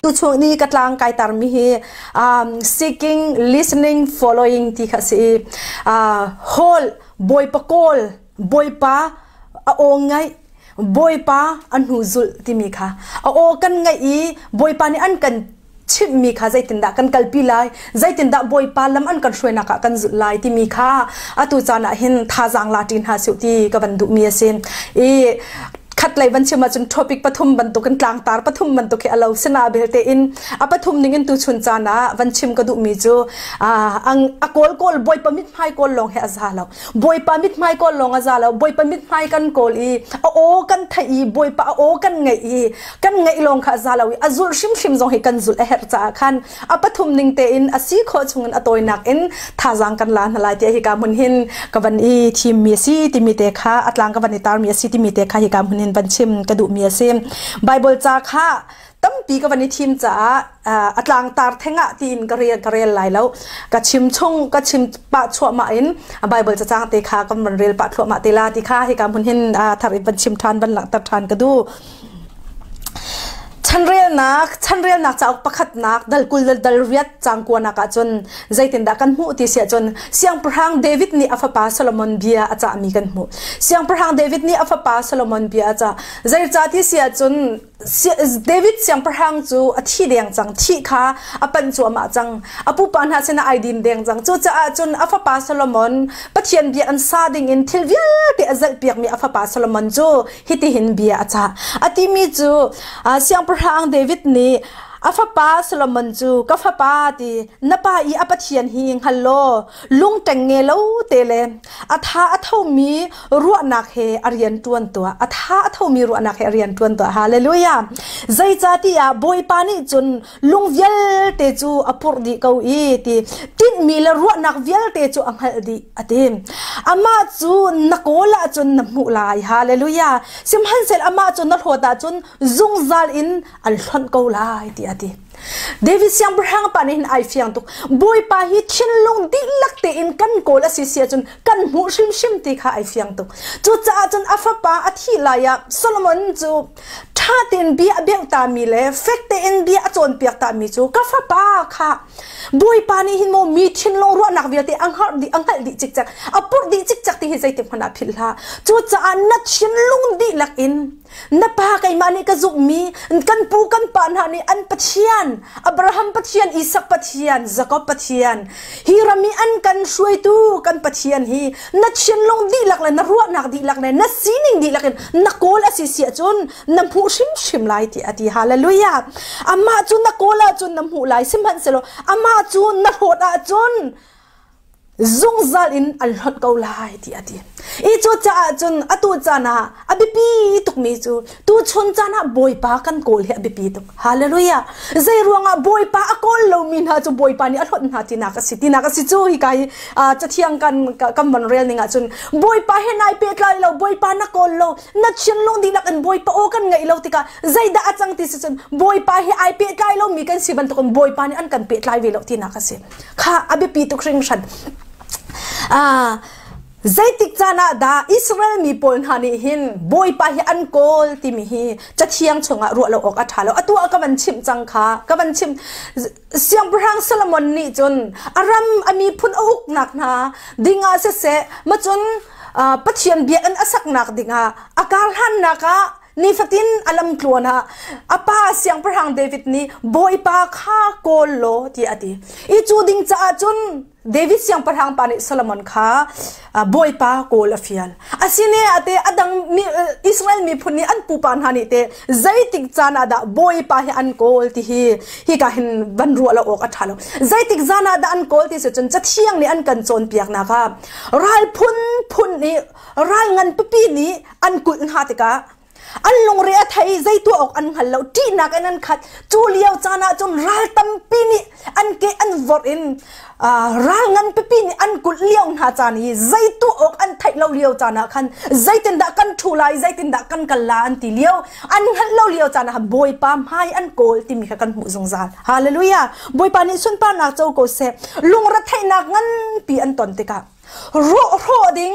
Tu chung ni ka tlang kai tar mi hi seeking, listening, following ti kha si. Hol Bawipa kawl, Bawipa a aw ngaih, Bawipa a hnu zulh timi kha a aw kan ngaih i Bawipa nih an kan chimhmi kha zeitindah kan kalpi lai, zeitindah Bawipa lam an kan hruainak ah kan zulh lai timi kha atu caan ah hin thazaang la ṭi hna sih ti ka van duhmi a si. I khat lei van chim ahcun topic pathum bantukin, tlangtar pathum bantuk hi a lo. Sina belte in a pathum ning in tuchun caan ah van chim ka duhmi cu a kawl kawl Bawipa mithmai kawl lawng hi a za lo. Bawipa mithmai kawl lawng a za lo. Bawipa mithmai kan kawl i a aw kan theih i Bawipa a aw kan ngaih i kan ngaih lawng kha a za lo i a zulh hrimhrim zong hi kan zulh a herh caah khan a pathum ning tein a si khawh chungin a tawinak in thazaang kan la hna lai tiah hika hmun hin ka van i thimmi a si timi te kha, a tlang ka van i tarmi a si timi te kha hika hmun hin van chim ka duhmi a si. Bible ca kha tampi ka van i thim caah a tlang tar thengah tiin ka rel lai lo. Ka chim chung, ka chim pah chuahmah in Bible cacang te kha kan van rel pah thluahmah te la ti kha hika hmun hin thar in van chim ṭhan, van langhter ṭhan ka duh. Chanrelnak cauk pakhatnak dal 20 le dal 8 caang kuanak ahcun zeitindah kan hmuh ti si ahcun, Siangpahrang David nih a fapa Solomon bia a cahmi kan hmuh. Siangpahrang David nih a fapa Solomon bia a cah. Zeicah ti si ahcun, David siangpahrang cu a thi deng cang, thih kha a panh cuahmah cang. A pupa hna sinah ai din deng cang. Cucaah cun a fapa Solomon, Pathian bia an sa ding in thil vialte a zalhpiakmi a fapa Solomon cu hitihin bia a cah. A timi cu, Siangpahrang David nih a fapa Solomon cu, "Ka fapa," ti, "na pa i a Pathian hi hngal law lung ṭengnge lo te le a tha a thomi ruahnak he a rian ṭuan tuah. A tha a thomi ruahnak he a rian ṭuan tuah." Hallelujah. Zeicahtiah Bawipa nih cun lung vialte cu a purh dih ko i, ti, tinhmi le ruahnak vialte cu a hngalh dih, a ti. Amah cu na kawl ahcun na hmuh lai. Hallelujah. Sihmanhsehlaw amah cu na hlawt ahcun zungzal in an hlonh ko lai, ti a ti. David siangpahrang pa nih hin ai fiang tuk. Bawipa hi thinlung dihlak tein kan kawl a si si ahcun kan hmuh hrimhrim ti kha ai fiang tuk. Cucaah cun a fapa a thih lai ah Solomon cu ṭha tein bia a beuh tami le fek tein bia a cawnpiak tami cu, ka fapa kha, Bawipa nih hin maw mi thinlung ruahnak vialte a hngalh dih, a hngalh dih cikcek, a purh dih cikcek ti hi zeitik hmanh ah philh hlah. Cucaah na thinlung dihlak in na pa keimah nih ka zumhmi kan pu kan pa hna nih an Pathian, Abraham Pathian, Isak Pathian, Jakob Pathian, hi ram i an kan hruaitu kan Pathian hi na thinlung dihlak le na ruahnak dihlak le na sining dihlak in na kawl a si si ahcun na hmuh hrimhrim lai, ti a ti. Hallelujah. Amah cu na kawl ahcun na hmuh lai, sihmanhsehlaw amah cu na hlawt ahcun zungzal in an hlonh ko lai, ti a ti. I cu caah cun atu caan ah a biapi tukmi cu, tuchun caan ah Bawipa kan kawl hi a biapi tuk. Hallelujah. Zei ruangah Bawipa a kawl lomi hna cu Bawipa nih a hlonh hna tinak a si tinak a si cu. Hi kai cathiang kan van rel ning ahcun, Bawipa he nai pehtlai lo, Bawipa na kawl lo, na thinlung dihlak in Bawipa aw kan ngaih lo tikah zeidah a cang ti si cun, Bawipa he ai pehtlai lomi kan si bantukin Bawipa nih an kan pehtlai ve lo tinak a si kha. A biapi tuk hringhran. Zeitik caan ah dah Israel mi pawl hna nih hin Bawipa hi an kawl timi hi Cathiang chungah ruah lo awk a ṭha lo. Atu ah ka van chimh cang kha, ka van chim. Siangpahrang Solomon nih cun a ram, a miphun a uknak hna dingah siseh, macun Pathian biakinn a saknak dingah a kar hlannak ah, nifatin a lamtluan ah a pa Siangpahrang David nih Bawipa kha kawl law tiah a ti. I cu ding caah cun David siangpahrang pa nih Solomon kha Bawipa kawl a fial. Asine ate adang mi Israel miphun nih an pupa hna nih te zeitik caan ah dah Bawipa hi an kawl ti hi hi ka hin van ruah lo awk a ṭha lo. Zeitik zan ah dah an kawl ti si cun, Cathiang nih an kan cawnpiaknak ah ral phun phun nih, ral ngan pipi nih an kulh hna tikah an lungre a thei, zei tuah awk an hngal lo, ṭihnak in an khat. Cu lio caan ah cun ral tampi nih an ke an vorh in ral ngan pipi nih an kulh lio hna caan i zei tuah awk an theih lo lio caan ah khan, zeitindah kan ṭhu lai, zeitindah kan kal la an ti lio, an hngalh lo lio caan ah Bawipa hmai an kawl timi kha kan hmuh zungzal. Hallelujah. Bawipa nih sunparnak co ko seh. Lungretheihnak nganpi an ton tikah, rawh hrawh ding.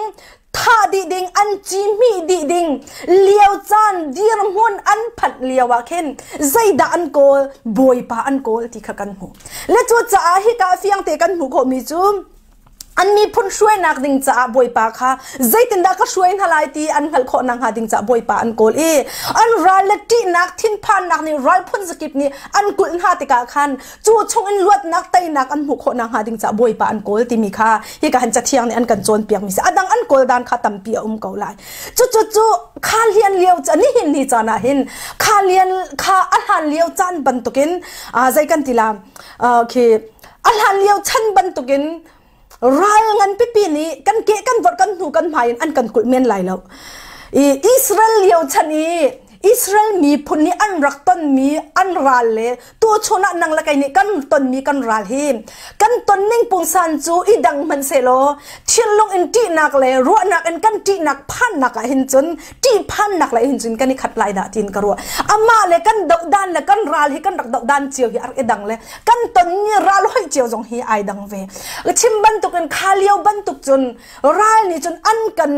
Thah dih ding an ci hmih dih ding lio caan dirhmun an phanh lio ah khin zeidah an kawl? Bawipa an kawl ti kha kan hmuh. Le cucaah hika fiangte kan hmuh khawhmi cu an miphun hruainak ding caah Bawipa kha zeitindah ka hruai hna lai ti an hngalh khawh nakhnga ding caah Bawipa an kawl i an ral le ṭihnak thinphannak nih ral phun zakip nih an kulh hna tikah khan cu chung in luatnak teinak an hmuh khawh nakhnga ding caah Bawipa an kawl timi kha hika han cathiang nih an kan cawnpiak mi si. A dang an kawl dan kha tampi a um ko lai. Cucu cu kha lian lio nihin ni caan ah hin kha lian kha a hlan lio caan bantukin zei kan ti la, khi a hlan lio chan bantukin ral ngan pipi nih kan ke kan vorh kan hnu kan hmai in an kan kulh men lai lo. I Israel lio chan i Israel miphun nih an rak tonmi an ral le tuchun ah nang le kei nih kan tonmi kan ral hi kan tonning pungsan cu i dang hmanh sehlaw, thinlung in ṭihnak le ruahnak in kan ṭihnak phannak ah hin cun, ṭihphannak le hin cun kan i khat lai dah tiin ka ruah. Amah le kan dohdan le kan ral hi kan rak dohdan cio hi a rak i dang le kan tonmi ral hoih cio zong hi ai dang ve. Chim bantukin kha lio bantuk cun ral nih cun an kan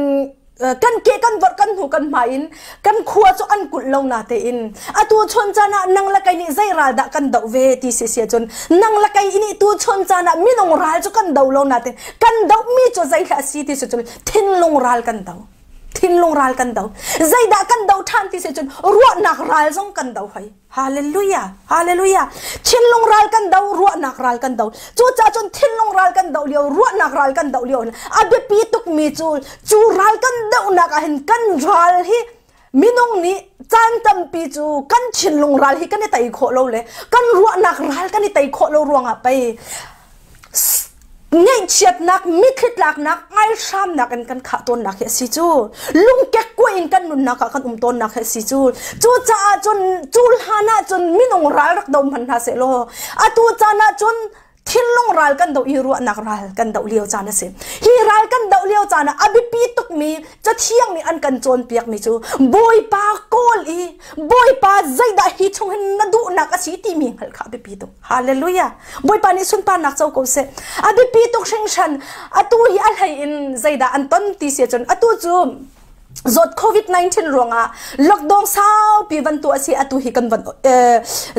kan ke kan vorh kan hnu kan hmai in kan khua cu an kulh lo na tein atu chon caan ah nang le kei nih zei ral dah kan doh ve ti si sia cun, nang le kei nih tu chon caan ah minung ral cu kan do lo na te kan doh mi cu zei hlah si ti si cun, thinlung ral kan do, thinlung ral kan do. Zeidah kan do ṭhan ti si cun, ruahnak ral zong kan do hoi. Hallelujah! Hallelujah! Thinlung ral kan do, ruahnak ral kan do. Cucaah cun thinlung ral kan do lio, ruahnak ral kan do lio, a biapi tukmi cu, cu ral kan dohnak ah hin kan ral hi minung nih caan tampi cu kan thinlung ral hi kan i tei khawh lo le kan ruahnak ral kan i tei khawh lo ruangah pei ngaihchiatnak, mitthli tlaknak, ngaihramnak in kan khah tawnnak hi a si cu. Lungkek kuai in kan nunnak ah kan um tawnnak hi a si cu. Cucaah cun cu hlan ah cun minung ral rak do hmanh hna seh law, atu caan ah cun thinlung ral kan doh i ruahnak ral kan doh lio caan a si. Hi ral kan doh lio caan ah a biapi tukmi Cathiang nih an kan cawnpiakmi cu Bawipa kawl i Bawipa zeidah hi chung hin na duhnak a si timi hngalh kha a biapi tuk. Hallelujah. Bawipa nih sunparnak co ko seh. A biapi tuk hringhran. Atu hi a hlei in zeidah an ton ti si ahcun, atu cu zawt COVID-19 ruangah lockdown saupi van tuah si. Atu hi kan van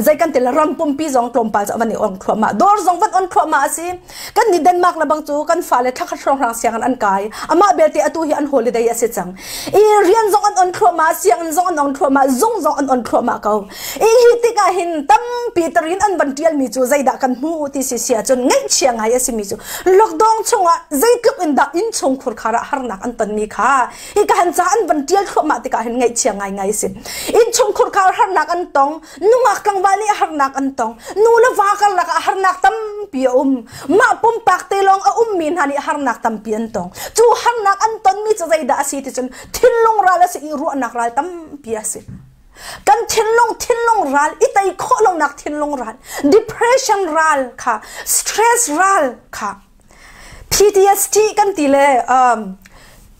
zei kan til ram pumpi zong tlawmpal cu van i on thluahmah, dawr zong van on thluahmah a si. Kan ni Denmark le bang cu kan fale thlakhat hrawnghrang sianginn an kai. Amah belte atu hi an holiday a si cang i rian zong an on thluahmah, sianginn zong an on thluahmah, zung zong an on thluahmah ko. I hi tikah hin tampi tarin an van tialmi cu zeidah kan hmu ti si si ahcun, ngaihchia ngai a simi cu lockdown chungah zeitluk in dah innchung khurkhar ah harnak an tonmi kha hi ka han ca an van tial thluahmah tikah hin ngaihchia ngai ngai si. Innchung khurkhar harnak an tong, nungak tlangval nih harnak an tong, nu le va karlak ah harnak tampi a um, mah pumpak te lawng a ummi hna nih harnak tampi an tong. Cu harnak an tonmi cu zeidah a si ti cun, thinlung ral a si i ruahnak ral tampi a si. Kan thinlung thinlung ral i tei khawh lonak, thinlung ral, depression ral kha, stress ral kha, PTSD kan ti le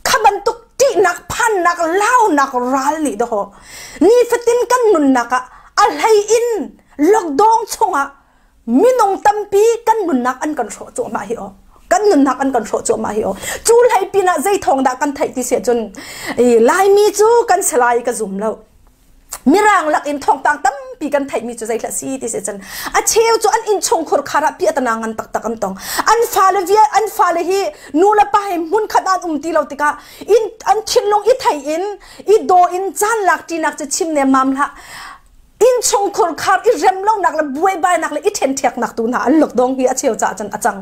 kha bantuk ṭihnak, phannak, launak ral nih dawh nifatin kan nunnak ah, a hlei in lockdown chungah minung tampi kan nunnak an kan hrawh cuahmah hi aw, kan nunnak an kan hrawh cuahmah hi aw. Cu hlei pinah zei thawng dah kan theih ti si ahcun, Laimi cu kan salai ka zum lo, Mirang lak in thawngpang tampi kan theihmi cu zeithla si ti si cun, a cheu cu an innchung khurkhar ah piahtana ngan taktak an tong. An fale vial, an fale hi nu le pa he hmun khat an um ti lo tikah in an thinlung i thei in i daw in caan lak ṭinak cu chim ne mam hlah, innchung khurkhar i rem lonak le buaibainak le i ṭhenṭheknak tu hna an lockdown hi a cheu caah cun a cang.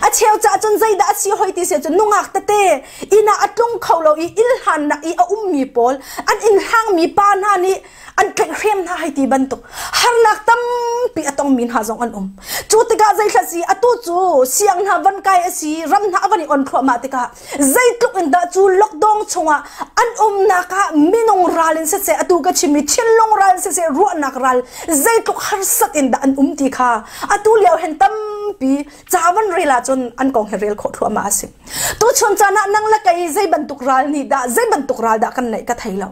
A cheu caah cun zeidah a si hoi ti si cun, nungak tete inn ah a tlung kho lo i inn hlannak i a ummi pawl an inn hlangmi pa hna nih an tlaihhrem hna hei ti bantuk harnak tampi a tongmi hna zong an um. Cu tikah zeithla si, atu cu siang hna van kai a si, ram hna a van i on thluahmah tikah zeitluk in dah cu lockdown chungah an umnak ah minung ral in siseh, atu ka chimmi thinlung ral in siseh, ruahnak ral zeitluk harsat in dah an um ti kha atu lio hin tampi ca van rel ahcun an kong hi rel khawh thluahmah a si. Tuchun caan ah nang le kei zei bantuk ral nih dah, zei bantuk ral dah kan neih ka thei lo.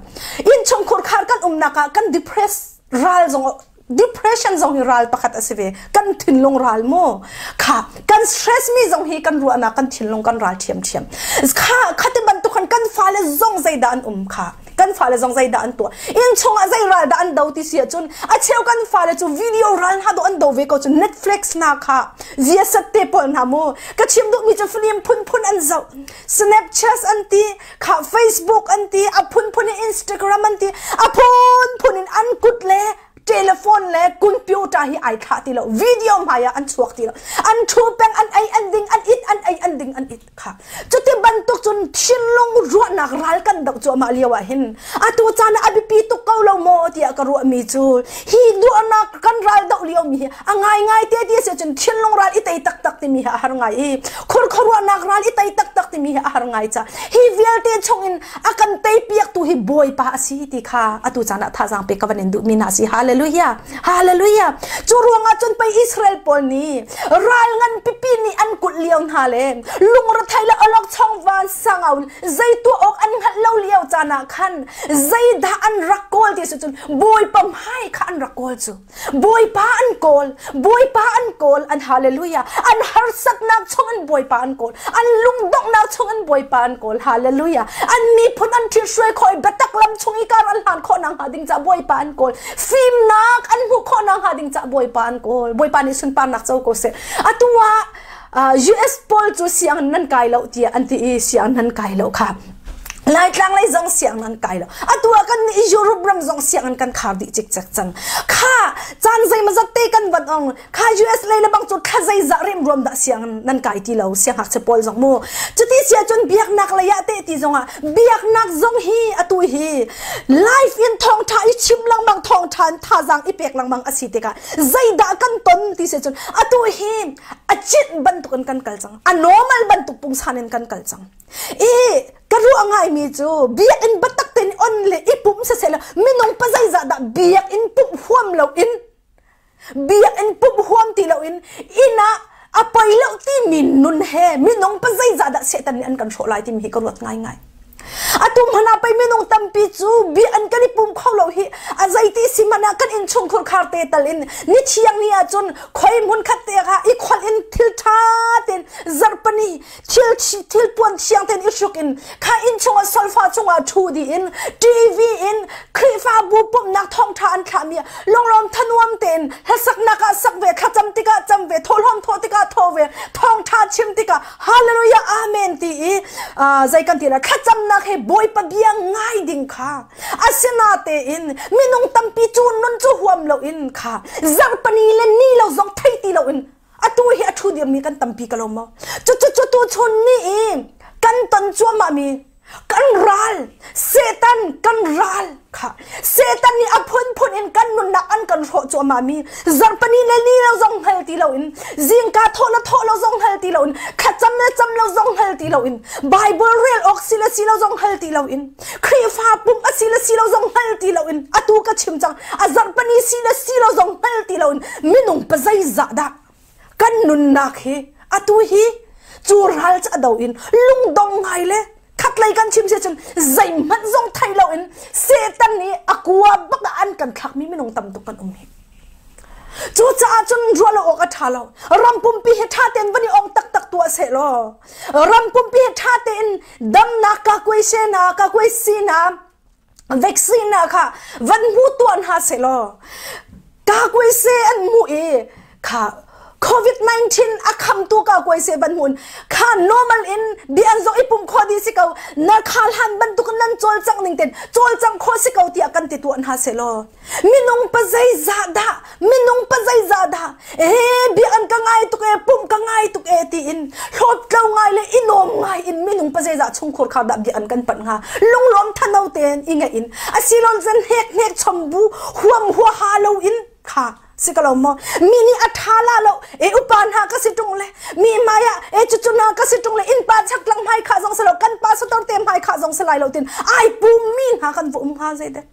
Innchung khurkhar kan umnak ah kan depress ral zong Depression zong hi ral pakhat a si ve. Kan thinlung ral mu. Kha kan stress mi zong hi kan ruahnak kan thinlung kan ral ṭhiamṭhiam. Kha khati bantuk khan kan fale zong zeidah an um kha. Kan fale zong zeidah an tuah. Inn chungah zei ral dah an do ti si ahcun a cheu kan fale cu video ral hna do an do ve ko cu Netflix hna kha Viasat te pawl hna mu. Ka chim duhmi cu film phunphun an zoh. Snapchat an ti, kha Facebook an ti, a phunphun in Instagram an ti, a phunphun in an kut le telephone le computer hi ai thlah ti lo video hmai ah an chuak ti lo an thu peng an ei an ding an it an ei an ding an it kha cuti bantuk cun thinlung ruahnak ral kan doh cuahmah lio ah hin atu caan ah a biapi tuk ko lo maw tiah ka ruahmi cu hi duahnak kan ral doh lio mi hi a ngaingai te ti si cun thinlung ral i tei taktak timi hi a har ngai i khurkhuaruahnak ral i tei taktak timi hi a har ngai ca hi vialte chungin a kan tei piaktu hi Bawipa a si ti kha atu caan ah thazaang pe ka van in duh mi hna si. Hallelujah, hallelujah. Cu ruangah cun pei Israel pawl nih ral ngan pipi nih an kulh lio hna le lungrethei le awlokchong van sangau zei tuah awk an hngalh lo lio caan ah khan zeidah an rak kawl ti si cun Bawipa hmai kha an rak kawl cu. Bawipa an kawl, Bawipa an kawl, an hallelujah. An harsatnak chung in Bawipa an kawl, an lungdonghnak chung in Bawipa an kawl, hallelujah. An miphun an ṭhithruai khawh i biatak lam chung i kar an hlan khawh nakhnga ding caah Bawipa an kawl. Fimnak an hmuh khawh nakhnga ding caah Bawipa an kawl. Bawipa nih sunparnak co ko seh. Atu ah US pawl cu sianginn nan kai lo tiah an ti i sianginn nan kai lo kha. Laitlang lei zong siang an kai lo. Atu ah kan nih Europe ram zong siang an kan khar dih cikcek cang. Kha caan zeimazat te kan van ong. Kha US lei le bang cu thla zeizah remruam dah siang nan kai ti lo siangngakchia pawl zong mu. Cuti sia cun biaknak lei ah te ti zong ah biaknak zong hi atu hi life in thawngtha i chim lengmang thawngtha in thazaang i pek lengmang a si tikah zeidah kan ton ti si cun atu hi a cit bantuk in kan kal cang. A normal bantuk pungsan in kan kal cang. I ka ruah ngaimi cu biakinn biatak tein on le i pumh siseh minung pa zeizah dah biakinn pumh huam loin biakinn pumh huam ti loin inn ah a poi lo timi nun he minung pa zeizah dah Satan nih an kan hrawh lai timi hi ka ruat ngaingai. Atu hmanh ah pei minung tampi cu biakinn kan i pum kho lo hi a zeiti si hmanh ah kan innchungkhur khar te tal in ni thiang ni ahcun khoi hmun khat te ah i kholh in thil ṭha tein zarhpani Thil thil puan thiang tein i hruk in kha inn chungah solfa chungah ṭhu dih in TV in Khrihfabu pumhnak thawngṭha an thlahmi lunglawm thanuam tein hlasaknak ah sak ve, thlacam tikah cam ve, thawhlawm thawh tikah thawh ve, thawngṭha chim tikah hallelujah amen ti i zei kan ti la thlacamnak he Bawipa bia ngai ding kha asinatein minung tampi cu nun cu huam loin kha zarhpani le ni lo zong thei ti loin Atu hi a ṭhu dirmi kan tampi ka lo maw? Cucu cu tu chun ni i kan ton cuahmah mi kan ral Satan kan ral kha Satan nih a phunphun in kan nunnak an kan hrawh cuahmah mi zarhpani le ni lo zong hngal ti loin zingka thawh le thawh lo zong hngal ti loin thlacam le cam lo zong hngal ti loin Bible rel awk si le si lo zong hngal ti loin Khrihfa pumh a si le si lo zong hngal ti loin atu ka chim cang a zarhpani si le si lo zong hngal ti loin minung pa zeizah dah kan nunnak hi atu hi cu ral cu a do in lungdong ngai le khatlei kan chim si cun zeihmanh zong thei loin Satan nih a kua bak ah an kan thlakmi minung tam tuk kan um hi. Cucaah cun ruah lo awk a ṭha lo. Ram pumpi hi ṭha tein van i ong taktak tuah seh law ram pumpi hi ṭha tein damnak ka kuai se na ka kuai si na vaccine na kha van hmu tuah hna seh law ka kuai se an hmu i kha COVID-19 a khamtu ka kuai se ban hmun kha normal in bi an zo i pum kho di si ko na khal han bantuk nan cawl cang ning ten cawl cang kho si ko tiah kan ti tuah hna seh law Minung pa zeizah dah minung pa zeizah dah ee biakinn ka ngai tuk ee pumh ka ngai tuk ee tiin hlawtlo ngai le i nuam ngai in minung pa zeizah chungkhur khar dah biakinn kan panh hnga lunglawm thano tein i ngaih in asilon zan hnek hnek chom bu huam huaha lo in kha si ka lo maw mi nih a tha la lo e upa hna ka si tung le mi hmai ah e cucu na ka si tung le inn pa chak lang hmai kha zong si lo kan pa sator te hmai kha zong si lai lo tin ai pum mi hna kan vu um hnga zei dek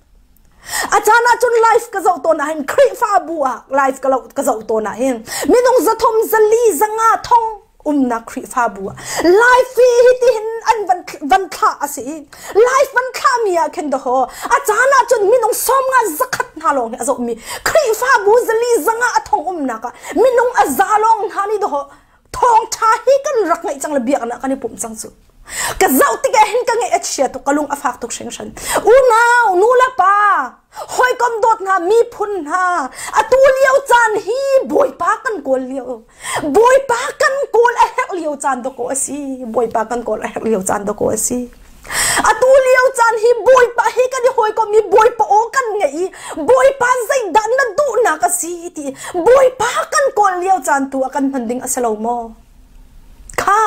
A caan ahcun live ka zoh tawn ahhin Khrihfabu ah live ka, lo, ka zoh tawn ahhin minung 300, 400, 500 thong. Umnak Khrihfabu ah live hi tihin an van van thlah a si i live van thlah mi ah khin daho a caan ah cun minung 50 zakhat hna lawng hi a zoh mi Khrihfabu zali zanga a thong umnak ah minung a za lawng hna nih daho thawngtha hi kan rak ngaih cang le biaknak kan i pumh cang cu. Ka zoh tikah hin ka ngaih a chia tuk, ka lung a fak tuk hringhran. Unau, nu le pa, hawikom dawt hna, miphun hna, atu lio caan hi Bawipa kan kawl lio. Bawipa kan kawl a herh lio caan dawkaw a si. Bawipa kan kawl a herh lio caan dawkaw a si. Atu lio caan hi Bawipa hi kan i hawikom i Bawipa aw kan ngeih i Bawipa zeidah na duhnak a si ti Bawipa kan kawl lio caan tu ah kan hman ding a si lo maw? Kha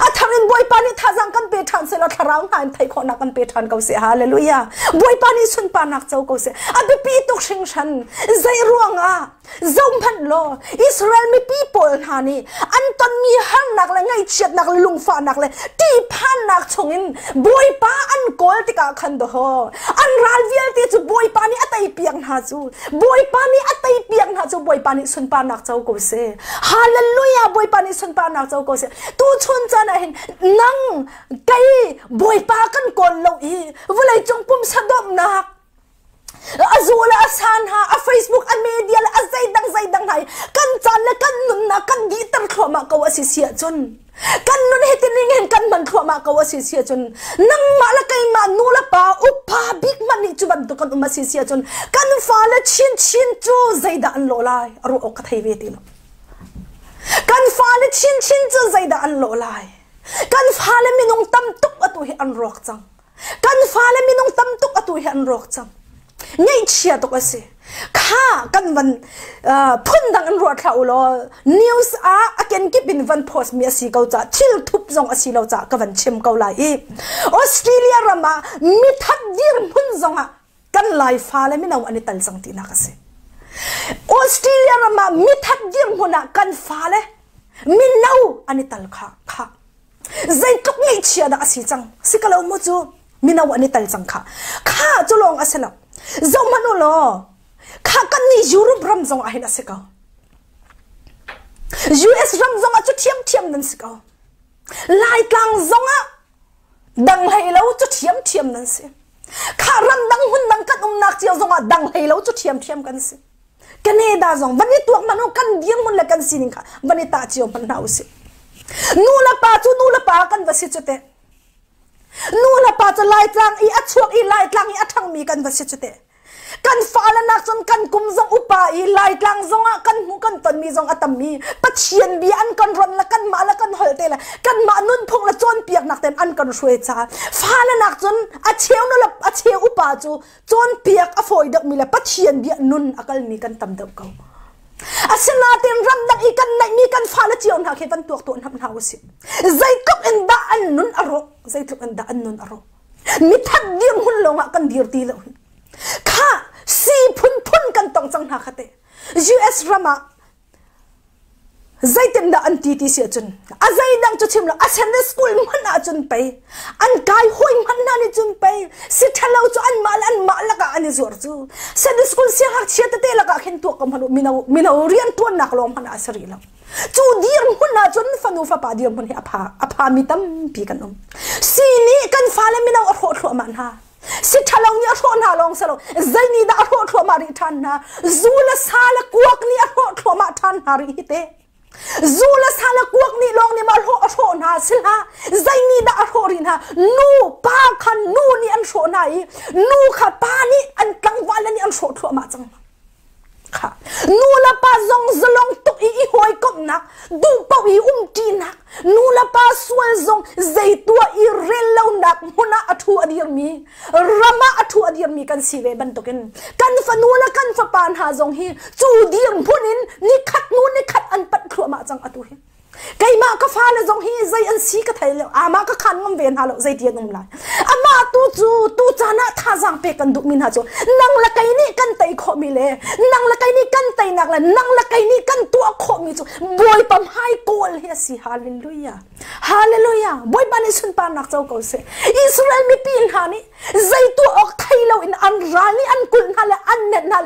a thar in Bawipa nih thazaang kan pe ṭhan seh law thlarau hna in theih khawhnak kan pe ṭhan ko seh. Hallelujah. Bawipa nih sunparnak co ko seh. A biapi tuk hringhran. Zei ruangah zohhmanh law Israel mipi pawl hna nih an tonmi harnak le ngaihchiatnak le lungfahnak le ṭihphannak chungin Bawipa an kawl tikah khan dawhaw an ral vialte cu Bawipa nih a teipiak hna cu Bawipa nih a teipiak hna cu Bawipa nih sunparnak co ko seh. Hallelujah! Bawipa nih sunparnak co ko seh. Tu chun caan ah hin nang kei Bawipa kan kawl lo i vawlei cung pumsa dawmnak a zu le a san ha a Facebook a media le a zeidang zeidang hna kan caan le kan nunnak kan dihter thluahmah ko a si si ahcun Kan nun hi tining hin kan hman thluahmah ko a si si ahcun nangmah le keimah nu le pa upa bik hmanh nih cu bantuk kan um a si si ahcun kan fale chinchin cu zeidah an lawh lai a ruah awk ka thei ve ti lo. Kan fale chinchin cu zeidah an lawh lai. Kan fale minung tam tuk atu hi an rawk cang. Kan fale minung tam tuk atu hi an rawk cang. Ngaihchia tuk a si. Kha kan van phundang in ruah thlah u law news ah a kenkip in van post mi a si ko ca thil thup zong a si lo ca ka van chim ko lai i Australia ram ah mithat dirhmun zong ah kan Lai fale mino an i tal cang tinak a si. Australia ram ah mithat dirhmun ah kan fale mino an i tal kha kha Zeitluk ngaihchia dah a si cang. Si ka lo mu cu mino an i tal cang kha. Kha cu lawng a si lo. Zohhmanh u law kha kan nih Europe ram zong ah hin a si ko. US ram zong ah cu ṭhiamṭhiam nan si ko. Laitlang zong ah dang hlei lo cu ṭhiamṭhiam nan si. Kha ram dang hmun dang kan umnak cio zong ah dang hlei lo cu ṭhiamṭhiam kan si. Canada zong van i tuak hmanh u kan dirhmun le kan sining kha van i tah cio hmanh hna usih. Nu le pa cu nu le pa kan va si cu teh. Nu le pa cu Laitlang i a chuak i Laitlang i a ṭhangmi kan va si cu teh. Kan fale nak cun kan kum zong upa i Laitlang zong ah kan hmuh kan tonmi zong a tammi Pathian bia an kan ron le kanmah le kan holh te le kanmah nunphung le cawnpiaknak ten an kan hruai caah fale nak cun a cheu nu le a cheu upa cu cawnpiak a fawi deuhmi le Pathian bia nun a kalmi kan tam deuh ko. Asinain ramdang i kan neihmi kan fale cio hna khi van tuak tuah hnam hna usih. Zeitluk in dah an nun a rawh, zeitluk in dah an nun a rawh. Mithat dirhmun lawngah kan dir ti lo. Kha si phunphun kan tong cang hna kha te. US ram ah Zeitindah an ti ti si ahcun a zeidang cu chim lo a Sunday school hmanh ahcun pei an kai hawi hmanh hna nih cun pei si ṭhalo cu anmah le anmah lakah an i zuar cu Sunday school siangngakchia tete lakah khin tuak ko hmanh u mino mino rianṭuannak lawng hmanh ah a si rih lo cu dirhmun ahcun fanu fapa dirhmun hi a pha a phami tampi kan um si nih kan fale mino a hrawh thluahmah hna Si ṭhalo nih a hrawh hna lawng si lo zei nih dah a hrawh thluahmah rih ṭhan hna zu le sa le kuak nih a hrawh thluahmah ṭhan hna rih hi te zu le sa le kuak nih lawng nih ma hrawh a hrawh hna si hlah zei nih dah a hrawh rih hna nu pa kha nu nih an hrawh hna i nu kha pa nih an tlangval nih an hrawh thluahmah cang hna Kha nu le pa zong zalong tuk i i hawikomhnak duh paoh i umṭinak nu le pa sual zong zei tuah i rel lonak hmun ah a ṭhu a dirmi ram ah a ṭhu a dirmi kan si ve bantukin kan fanu le kan fapa hna zong hi cu dirhmun in nikhat hnu nikhat an panh thluahmah cang atu hi keimah ka fale zong hi zei an si ka thei lo amah ka khan ngam ve hna lo zei ti an um lai amah tu. Atu cu tu caan ah thazaang pek kan duhmi hna cu nang le kei nih kan tei khawhmi le nang le kei nih kan teinak le nang le kei nih kan tuah khawhmi cu Bawipa hmai kawl hi a si. Hallelujah. Hallelujah. Bawipa nih sunparnak co ko seh. Israel mipi hna nih zei tuah awk thei lo in an ral nih an kulh hna le an net hna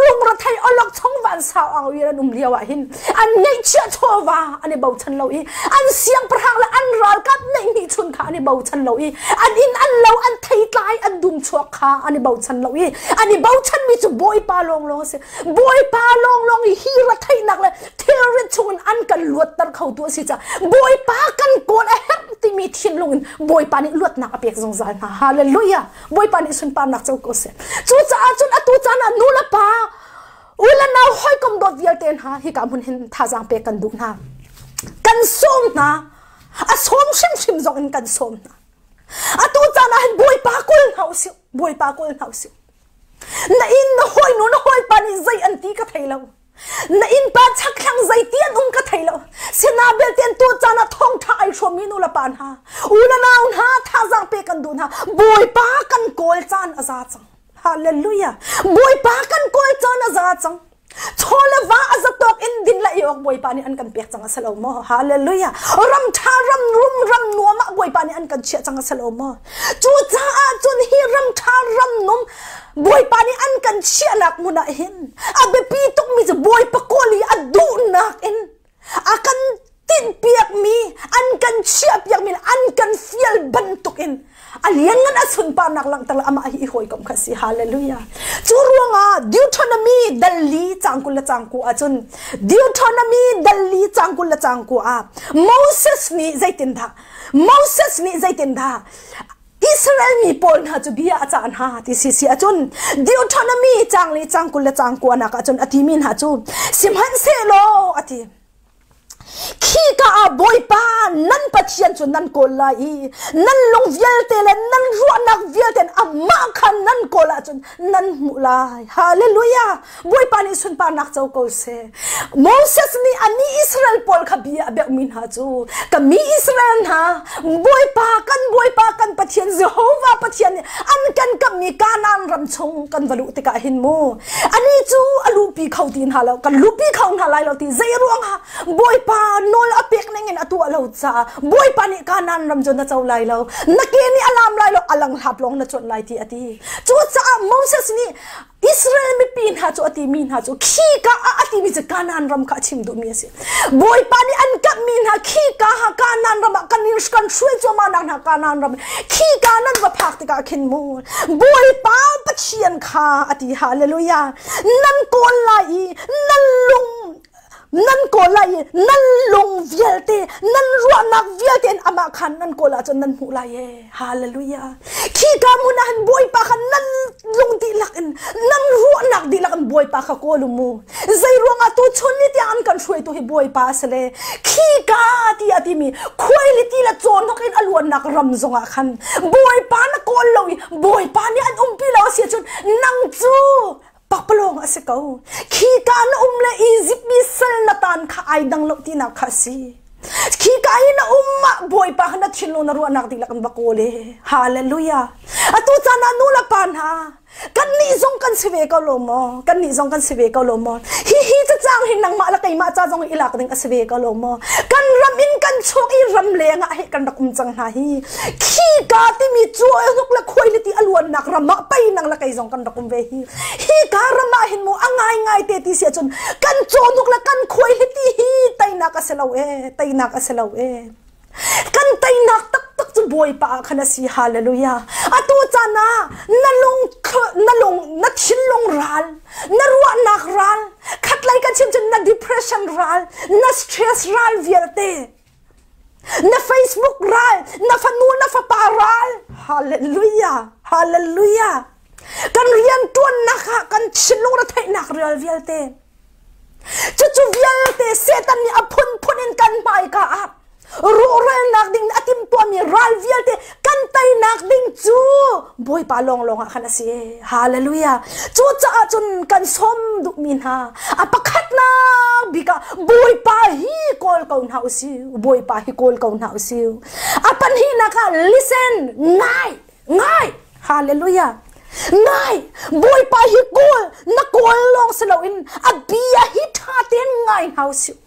rungra thei olok chung van sau au i an um lio ah hin an ngeihchiah chawva an i bochan lo i an siangpahrang le an ralkap neihmi chun kha an i bochan lo i an inn an lo an theitlai an dum chuak kha an i bochan lo i an i bochanmi cu Bawipa lawnglawng a si. Bawipa lawnglawng i hi retheihnak le thilrit chungin an kan luatter kho tu a si caah Bawipa kan kawl a herh timi thinlung in Bawipa nih luatnak a pek zungzal hna. Hallelujah. Bawipa nih sunparnak co ko seh. Cucaah cun atu caan ah nu le pa u le nau hawikom dawt vialte hna hika hmun hin thazaang pek kan duh hna. Kan sawm hna. A sawm hrimhrim zong in kan sawm hna. Atu caan ah hin Bawipa kawl hna usih. Bawipa kawl hna usih. Na inn na hawinu na hawipa nih zei an ti ka thei lo. Na innpa chakthlang zei ti an um ka thei lo. Sina belte an tuah caan ah thawngṭha ai hrawmmi nu le pa hna, u le nau hna thazaang pe kan duh hna. Bawipa kan kawl caan a za cang. Hallelujah. Bawipa kan kawl caan a za cang. Chaw le va a zatawk in din le ei awk Bawipa nih an kan pek cang a si lo maw? Hallelujah. Ram ṭha ram rum ram nuam ah Bawipa nih an kan chiah cang a si lo maw? Cucaah cun hi ram ṭha ram num Bawipa nih an kan chiahnak hmun ah hin a biapi tukmi cu Bawipa kawl i a duhnak in a kan tinhpiakmi an kan chiahpiakmi le an kan fial bantukin a lianngan a sunparnak langhter le amah hi i hawikom kha si. Hallelujah. Cu ruangah Deuteronomy dalli cang 20 le cang 9 ahcun Deuteronomy dalli cang 20 le cang 9 ah Moses nih zeitindah Moses nih zeitindah Israel mi pawl hna cu bia a cah hna ti si si ahcun Deuteronomy cang li cang 20 le cang 9 nak ahcun a timi hna cu sihmanhsehlaw a ti Khika ah Bawipa nan Pathian cu nan kawl lai i nan lung vialte le nan ruahnak vialte in amah kha nan kawl ahcun nan hmuh lai. Hallelujah! Bawipa nih sunparnak co ko seh. Moses nih a mi Israel pawl kha bia a biakmi hna cu ka mi Israel hna Bawipa kan Bawipa kan Pathian Jehovah Pathian nih an kan kammi Kanaan ram chung kan va luh tikah hin mu ani cu a luhpi kho ti hna lo kan luhpi kho hna lai lo ti zei ruangah Bawipa nawl a pek ning in a tuah lo caah Bawipa nih Kanaan ram cu na co lai lo na ke nih a lam lai lo a lang hlat lawng na cuanh lai ti a ti. Cucaah Moses nih Israel mipi hna cu a timi hna cu khika ah a timi cu Kanaan ram kha a chim duhmi a si. Bawipa nih an kamhmi hna khika ha Kanaan ram ah kan kan hruai cuahmah nak hna Kanaan ram khika nan va phak tikah khin mu Bawipa Pathian kha a ti. Hallelujah. Nan kawl lai i nan lung nan kawl lai i nan lung vialte nan ruahnak vialte in amah khan nan kawl ahcun nan hmuh lai e. Hallelujah. Khi ka hmun ah hin Bawipa kha nan lung dihlak in nan ruahnak dihlak in Bawipa kha kawl u mu. Zei ruangah tu chun ni tiang an kan hruaitu hi Bawipa a si le khi ka ti a timi khuailiti le cawnok in a luannak ram zongah khan Bawipa na kawl lo i Bawipa nih an umpi lo a si ahcun nang cu pakpalawng a si ko. Khi ka na um le Izipt mi sal na tan kha ai dang lo tinak kha a si. Khi ka i na um ah Bawipa kha na thinlung na ruahnak dihlak in va kawl e. Hallelujah. Atu caan ah nu le pa hna kan nih zong kan si ve ko lo maw? Kan nih zong kan si ve ko lo maw? Hi hi cacang hi nangmah le keimah ca zong i lak ding a si ve ko lo maw? Kan ram in kan chuak i ram leng ah hei kan rak um cang hna hi. Khi ka timi cuai le khuai le ti a luannak ram ah pei nang le kei zong kan rak um ve hi. Hi ka ram ah hin mu a ngai ngai te ti si ahcun kan cawnuk le kan khuai hi ti hi teinak a si lo e, teinak a si lo e. Kan teinak taktak cu Bawipa ah khan a si. Hallelujah. Atu caan ah na lung na lung na thinlung ral, na ruahnak ral, khatlei kan chim cun na depression ral, na stress ral vialte na Facebook ral, na fanu na fapa ral. Hallelujah. Hallelujah. Kan rian ṭuannak ah kan thinlung ra theihnak rial vialte. Cucu vialte Satan nih a phunphun in kan hmaika ah rawhralnak ding a timtuahmi ral vialte kan teinak ding cu Bawipa lawnglawng ah khan a si. Hallelujah. Cucaah cun kan sawm duhmi hna a pakhatnak bik ah Bawipa hi kawl ko hna usih. Bawipa hi kawl ko hna usih. A pahnihnak ah listen, ngai. Ngai! Hallelujah! Ngai! Bawipa hi kawl, na kawl lawng si loin a bia hi ṭha tein ngai hna usih.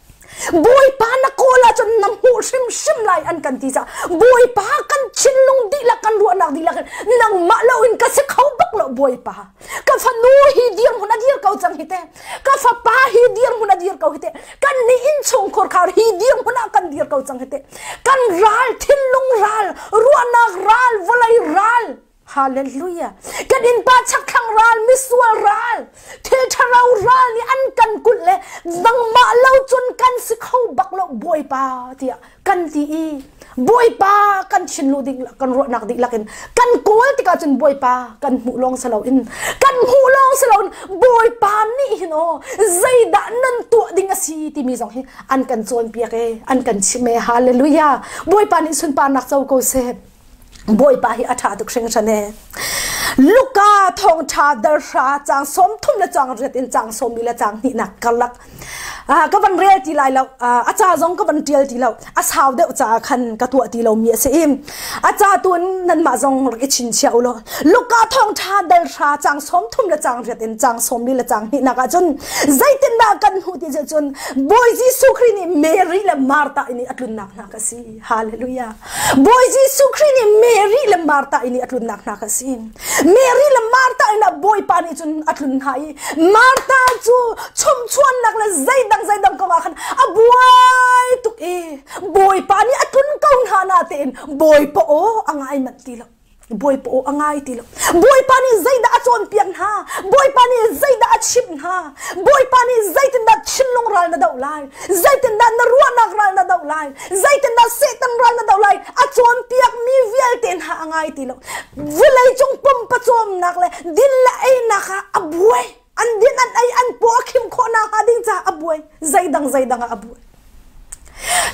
Bawipa na kawl ahcun na hmuh hrimhrim lai an kan ti caah Bawipa kan thinlung dihlak kan ruahnak dihlak in nangmah loin ka si kho bak lo Bawipa. Ka fanu hi dirhmun a dir ko cang hi te. Ka fapa hi dirhmun a dir ko hi te. Kan nih innchungkhar khar hi dirhmun ah kan dir ko cang hi te. Kan ral thinlung ral ruahnak ral vawlei ral Hallelujah. Kan innpa chakthlang ral, misual ral, thil ṭhalo ral nih an kan kulh le nangmah lo cun kan si kho bak lo Bawipa tiah kan ti i Bawipa kan thinlu ding kan ruahnak dihlak in kan kawl tikah cun Bawipa kan hmuh lawng si loin kan hmuh lawng si loin Bawipa nih hin aw zeidah nan tuah ding a si timi zong hi an kan cawnpiak e an kan chim e. Hallelujah. Bawipa nih sunparnak co ko seh. Bawipa hi a ṭha tuk hringhran ee. Luka thawngṭha darhra caang 30 le caang riat in caang sawmi le caang hnihnak karlak ka van rel ti lai lo, a ca zong ka van ṭial ti lo, a sau deuh caah khan ka tuah ti lomi a si i a ca tuin nanmah zong rak i chinchiah u law. Luka thawngṭha dalhra caang 30 le caang riat in caang sawmi le caang hnihnak ah cun zeitindah kan hmuh ti cun Bawi Jesuh Khrih nih Mary le Martha inn i a tlunnak hna ka si. Hallelujah. Bawi Jesuh Khrih nih Mary le Martha inn i a tlunnak hna kha a si. Mary le Martha inn ah Bawipa nih cun a tlun hna i Martha cu chumchuannak le zeidang zeidang kong ah khan a buai tuk i Bawipa nih a tlun ko hna na tein Bawipa aw a ngai manh ti lo. Bawipa aw a ngai ti lo. Bawipa nih zeidah a cawnpiak hna? Bawipa nih zeidah a chimh hna? Bawipa nih zeitindah thinlung ral na doh lai? Zeitindah na ruahnak ral na doh lai? Zeitindah Satan ral na doh lai? A cawnpiakmi vialte hna a ngai ti lo. Vawleicung pumpa cawmnak le din le einak ah a buai. An din an ei an paw a khim khawh nakhnga ding caah a buai. Zeidang zeidang ah a buai.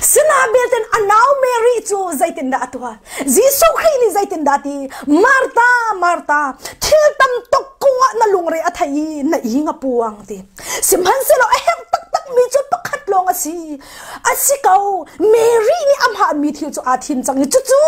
Sinabelte a nau Mary cu zeitindah a tuah? Jesuh Khrih nih zeitindah a ti? Martha, Martha, thil tam tuk kungah na lungre a thei i na ing a puang ti. Sihmanhsehlaw a herh taktakmi cu pakhat lawng a si. A si ko, Mary nih a hmaanmi thil cu aa thim cang i cucu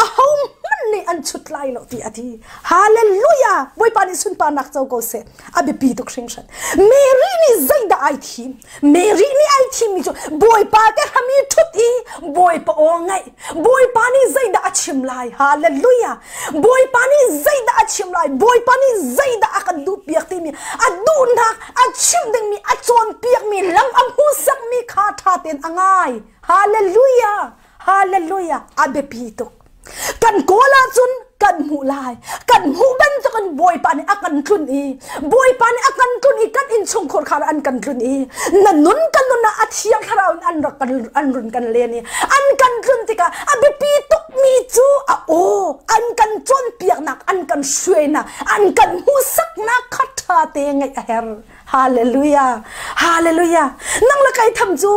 ahohmanh nih an chut lai lo ti a ti. Hallelujah! Bawipa nih sunparnak co ko seh. A biapi tuk hringhran. Mary nih zeidah ai thim? Mary nih ai thimmi cu Bawipa te hram i ṭhut i Bawipa aw ngaih. Bawipa nih zeidah a chim lai? Hallelujah! Bawipa nih zeidah a chim lai? Bawipa nih zeidah a kan duhpiak timi a duhnak, a chim dingmi, a cawnpiakmi, lam a hmuhsakmi kha ṭha tein a ngai. Hallelujah! Hallelujah! A biapi tuk. Kan kawl ahcun kan hmuh lai. Kan hmuh bantukin Bawipa nih a kan tlun i Bawipa nih a kan tlun i kan innchungkhar kha an kan tlun i na nun kan nun ah a thiang thlarau in an rak kan an run kan len i an kan tlun tikah a biapi tukmi cu a aw an kan cawnpiaknak an kan hruainak an kan hmuhsaknak kha ṭha te ngaih a herh. Hallelujah. Hallelujah. Nang le kai tham cu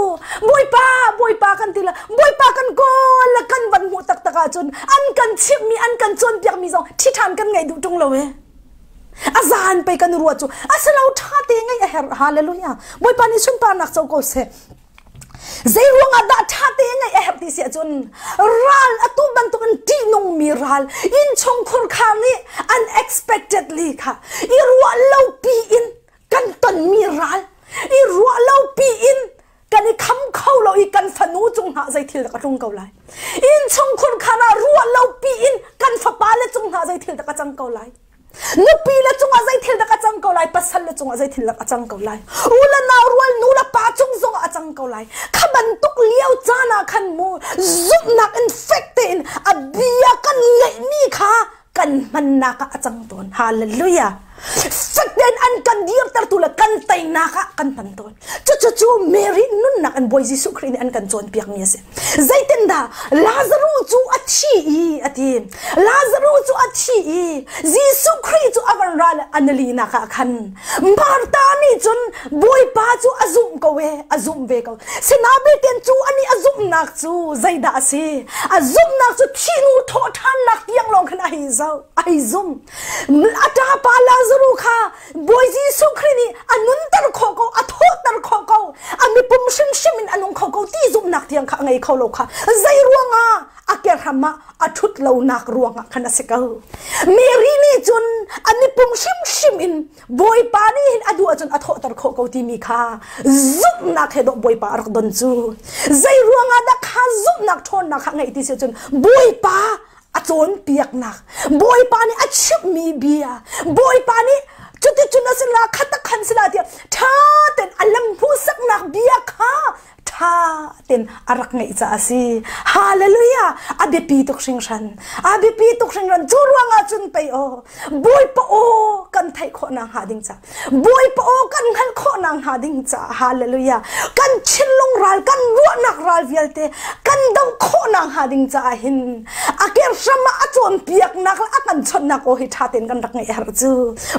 Bawipa Bawipa kan ti la Bawipa kan kawl la kan van hmuh taktak ahcun an kan chimhmi an kan cawnpiakmi zong thi ṭhan kan ngaih duh ṭung lo e. A zan pei kan ruah cu asilo ṭha te ngaih a herh. Hallelujah. Bawipa nih sunparnak co ko seh. Zeiruang ah dah ṭha te ngaih a herh ti si ahcun ral atu bantukin ṭihnungmi ral innchungkhur kha nih unexpectedly kha i ruah lo pi in kan tonmi ral i ruah lo pi in kan i kham kho lo i kan fanu cung hna zei thil dah ka tlung ko lai innchungkhur khan ah ruah lo pi in kan fapa le cung hna zei thil dah ka cang ko lai Nupi le cungah zei thil dah a cang ko lai, pasal le cungah zei thil dah a cang ko lai, u le nau rual nu le pa cung zongah a cang ko lai. Kha bantuk lio caan ah khan mu zumhnak in fek tein a bia kan ngeihmi kha kan hmannak ah a cang tawn. Hallelujah. Fek tein an kan dirtertu le kan teinak ah kan hman tawn. Cucu Mary nunnak in Bawi Jesuh Khrih nih an kan cawnpiakmi a si. Zeitindah Lazaruh cu a thi i a ti. Lazaruh cu a thi i Jesuh Khrih cu a van ra le a nalinak ah khan Martha nih cun Bawipa cu a zumh ko e, a zumh ve ko. Sinabeiten cu ani a zumhnak cu zeidah a si? A zumhnak cu thihnu thawhṭhannak tiang lawng khan a hei zoh, a hei zumh. A ṭapa Lazaruh kha Bawi Jesuh Khrih nih a nunter khawh ko, a thawhter khawh ko, a mipum hrimhrim in a nung kho ko ti zumhnak tiang kha a ngei kho lo kha zei ruangah? a kehram ah a ṭhut lonak ruangah khan a si ko. Mary nih cun an i pum hrimhrim in Bawipa nih hin a duh ahcun a thawhter khawh ko timi kha zumhnak he dawh Bawipa a rak don cu. Zei ruangah dah kha zumhnak ṭhawnnak kha ngeih ti si cun Bawipa a cawnpiaknak, Bawipa nih a chimhmi bia, Bawipa nih cuticun a si la khatak khan si la tiah ṭha tein a lam hmuhsaknak bia kha ṭha tein a rak ngeih caah a si. Hallelujah! A biapi tuk hringhran. A biapi tuk hringhran. Cu ruangah cun pei aw, Bawipa aw kan theih khawh nak hnga ding ca. Bawipa aw kan hngalh khawh nak hnga ding ca. Hallelujah! Kan thinlung ral, kan ruahnak ral vialte kan doh khawh nak hnga ding caah hin a kehram ah a cawnpiaknak le a kan chawnhnak aw hi ṭha tein kan rak ngeih herh cu.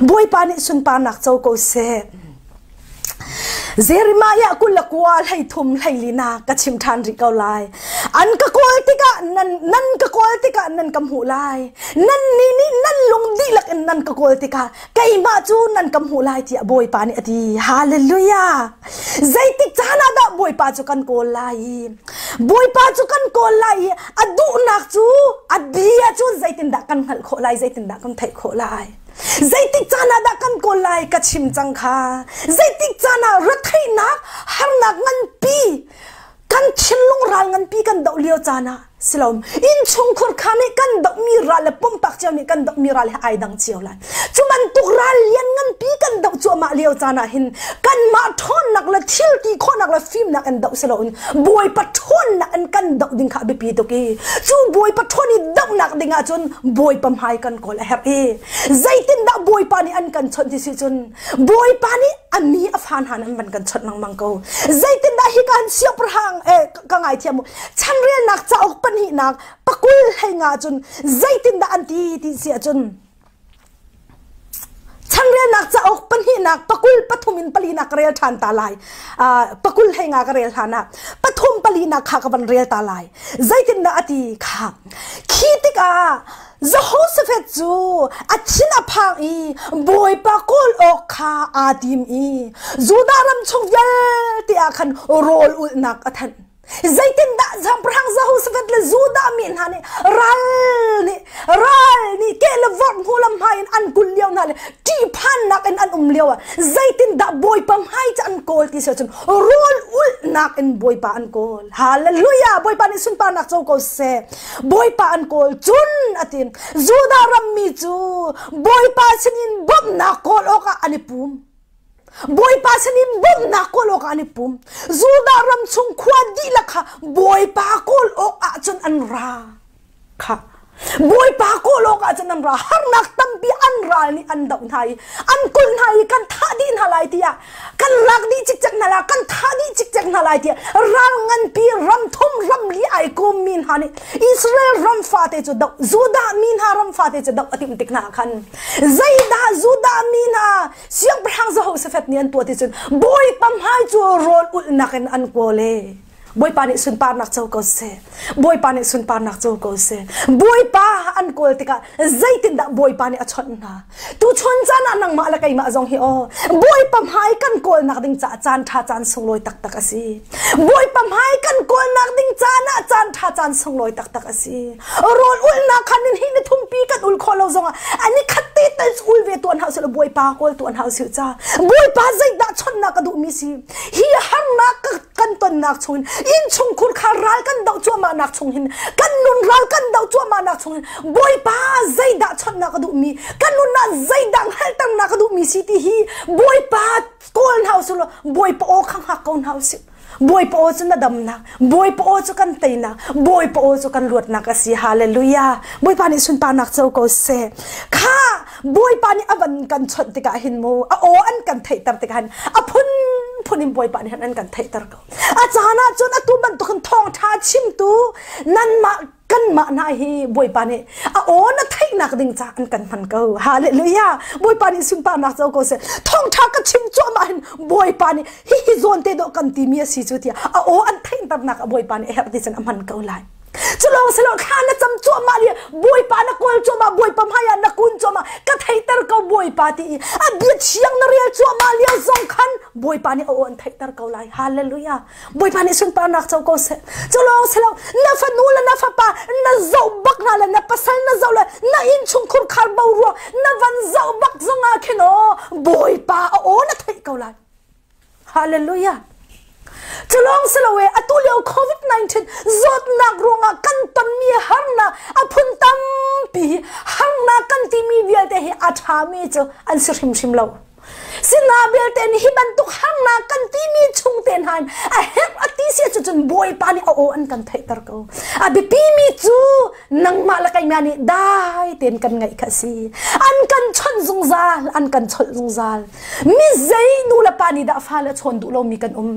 Bawipa nih sunparnak co ko seh. Jeremiah 29 33 24 ka chim ṭhan rih ko lai. An ka kawl tikah nan nan ka kawl tikah nan ka hmuh lai. Nan nih nih nan lung dihlak in nan ka kawl tikah keimah cu nan ka hmuh lai tiah Bawipa nih a ti. Hallelujah! Zeitik caan ah dah Bawipa cu kan kawl lai i Bawipa cu kan kawl lai i a duhnak cu a bia cu zeitindah kan hngalh khawh lai zeitindah kan theih khawh lai. Zeitik caan ah dah kan kawl lai ka chim cang kha. Zeitik caan ah retheihnak, harnak nganpi, kan thinlung ral nganpi kan doh lio caan ah silom innchungkhur kha nih kan dohmi ral le pumpak cio nih kan dohmi ral he ai dang cio lai. Cu bantuk ral lian nganpi kan doh cuahmah lio caan ah hin kanmah ṭhawnnak le thil ti khawhnak le fimnak in doh siloin Bawipa ṭhawnnak in kan doh ding kha a biapi tuk i cu Bawipa ṭhawn i dohnak ding ah cun Bawipa hmai kan kawl a herh i zeitindah Bawipa nih an kan chawnh ti si cun Bawipa nih a mi a fa hna an van kan chawnh lengmang ko. Zeitindah hi kan siangpahrang eh ka ngaithiam u chanrelnak cauk pahnihnak pakul hlei nga cun zeitindah an ti ti si ahcun Changrelnak cauk pahnihnak pakul pathum in palinak ka rel ṭhan ta lai. Pakul hei nga ka rel hlan ah pathum palinak kha ka van rel ta lai. Zeitindah a ti kha? Khi tikah Jehoshaphat cu a thin a phang i Bawipa kawl awk kha aa tim i Judah ram chung vialte ah khan rawl ulhnak a thanh. Zeitindah siangpahrang Jehoshaphat le Judah mi hna nih ral nih ral nih ke le vorh hnu lam hmai in an kulh lio hna le ṭihphannak in an um lio ah zeitindah Bawipa hmai cu an kawl ti si ahcun rawl ulhnak in Bawipa an kawl. Hallelujah! Bawipa nih sunparnak co ko seh. Bawipa an kawl cun a ti. Judah rammi cu Bawipa sinin bawmhnak kawl awkah an i pum. Bawipa sinin bawmhnak kawl awkah an i pum. Judah ram chung khua dihlak kha Bawipa kawl awk ahcun an ra. Kha. Bawipa kawl awk ahcun an ra. Harnak tampi an ral nih an doh hna i an kulh hna i kan thah dih hna lai tiah kan lak dih cikcek hna lai kan thah dih cikcek hna lai tiah ral nganpi ram thum ram li ai kommi hna nih Israel ram fate cu doh Judah mi hna ram fate cu doh a timh tik hna khan zeidah Judah mi hna Siangpahrang Jehoshaphat nih an tuah ti cun Bawipa hmai cu rawl ulhnak in an kawl e. Bawipa nih sunparnak co ko seh. Bawipa nih sunparnak co ko seh. Bawipa an kawl tikah zeitindah Bawipa nih a chawnh hna. Tu chun caan ah nangmah le keimah zong hi aw Bawipa hmai kan kawlnak ding caah caan ṭha caan sunglawi taktak a si. Bawipa hmai kan kawlnak ding caan ah caan ṭha caan sunglawi taktak a si. Rawl ulnak khan in hi ni thumpi kan ul khawh lo zongah ani khat te tal ul ve tuan hau sih Bawipa kawl tuan hau sih ca Bawipa zeidah chonnak ka duhmi si hi harnak kan tonnak chung in chungkhur kha ral kan doh cuahmah nak chung hin kan nun ral kan doh cuahmah nak chung hin Bawipa zeidah chonnak ka duhmi kan nun ah zeidah hngalhternak ka duhmi si ti hi Bawipa kawl hna usih law Bawipa aw kha hngak ko hna usih Bawipa aw cu na damnak, Bawipa aw cu kan teinak, Bawipa aw cu kan luatnak a si. Hallelujah. Bawipa nih sunparnak co ko seh. Kha Bawipa nih a van kan chawnh tikah hin mu, a aw an kan theihter tikah hin a phun phun in Bawipa nih hin an kan theihter ko. A caan ah cun atu bantukin thawngṭha chimtu nanmah kanmah hna hi Bawipa nih a aw na theihnak ding ca an kan hman ko. Hallelujah. Bawipa nih sunparnak co ko seh. Thawngṭha ka chim cuahmah hin Bawipa nih hihi zawn te dawh kan timi a si cu tiah a aw an theihternak a Bawipa nih a herh ti cun a hman ko lai. Cu Culawng silo thla na cam cuahmah li Bawipa na kawl cuahmah, Bawipa hmai ah na kun cuahmah, ka theihter ko Bawipa ti i a bia thiang na rel cuahmah lio zong khan Bawipa nih a aw an theihter ko lai. Hallelujah. Bawipa nih sunparnak co ko seh. Culawng silo na fanu le na fapa na zoh bak hna le na pasal na zoh le na innchungkhur khar bo ruang na van zoh bak zong ah khin aw Bawipa a aw na theih ko lai. Hallelujah. Culawng siloe atu lio COVID-19 zawtnak ruangah kan tonmi harnak a phun tampi hi harnak kan timi vialte hi a ṭhami cu an si hrimhrim lo. Sina belte nih hi bantuk harnak kan timi chung te hna in a herh a ti si cu cun Bawipa nih a aw an kan theihter ko. A biapi mi cu nangmah le keimah nih dai tein kan ngaih kha a si. An kan chawnh zungzal, an kan chawlh zungzal. Mi zei nu le pa nih dah fale chawn duh lomi kan um?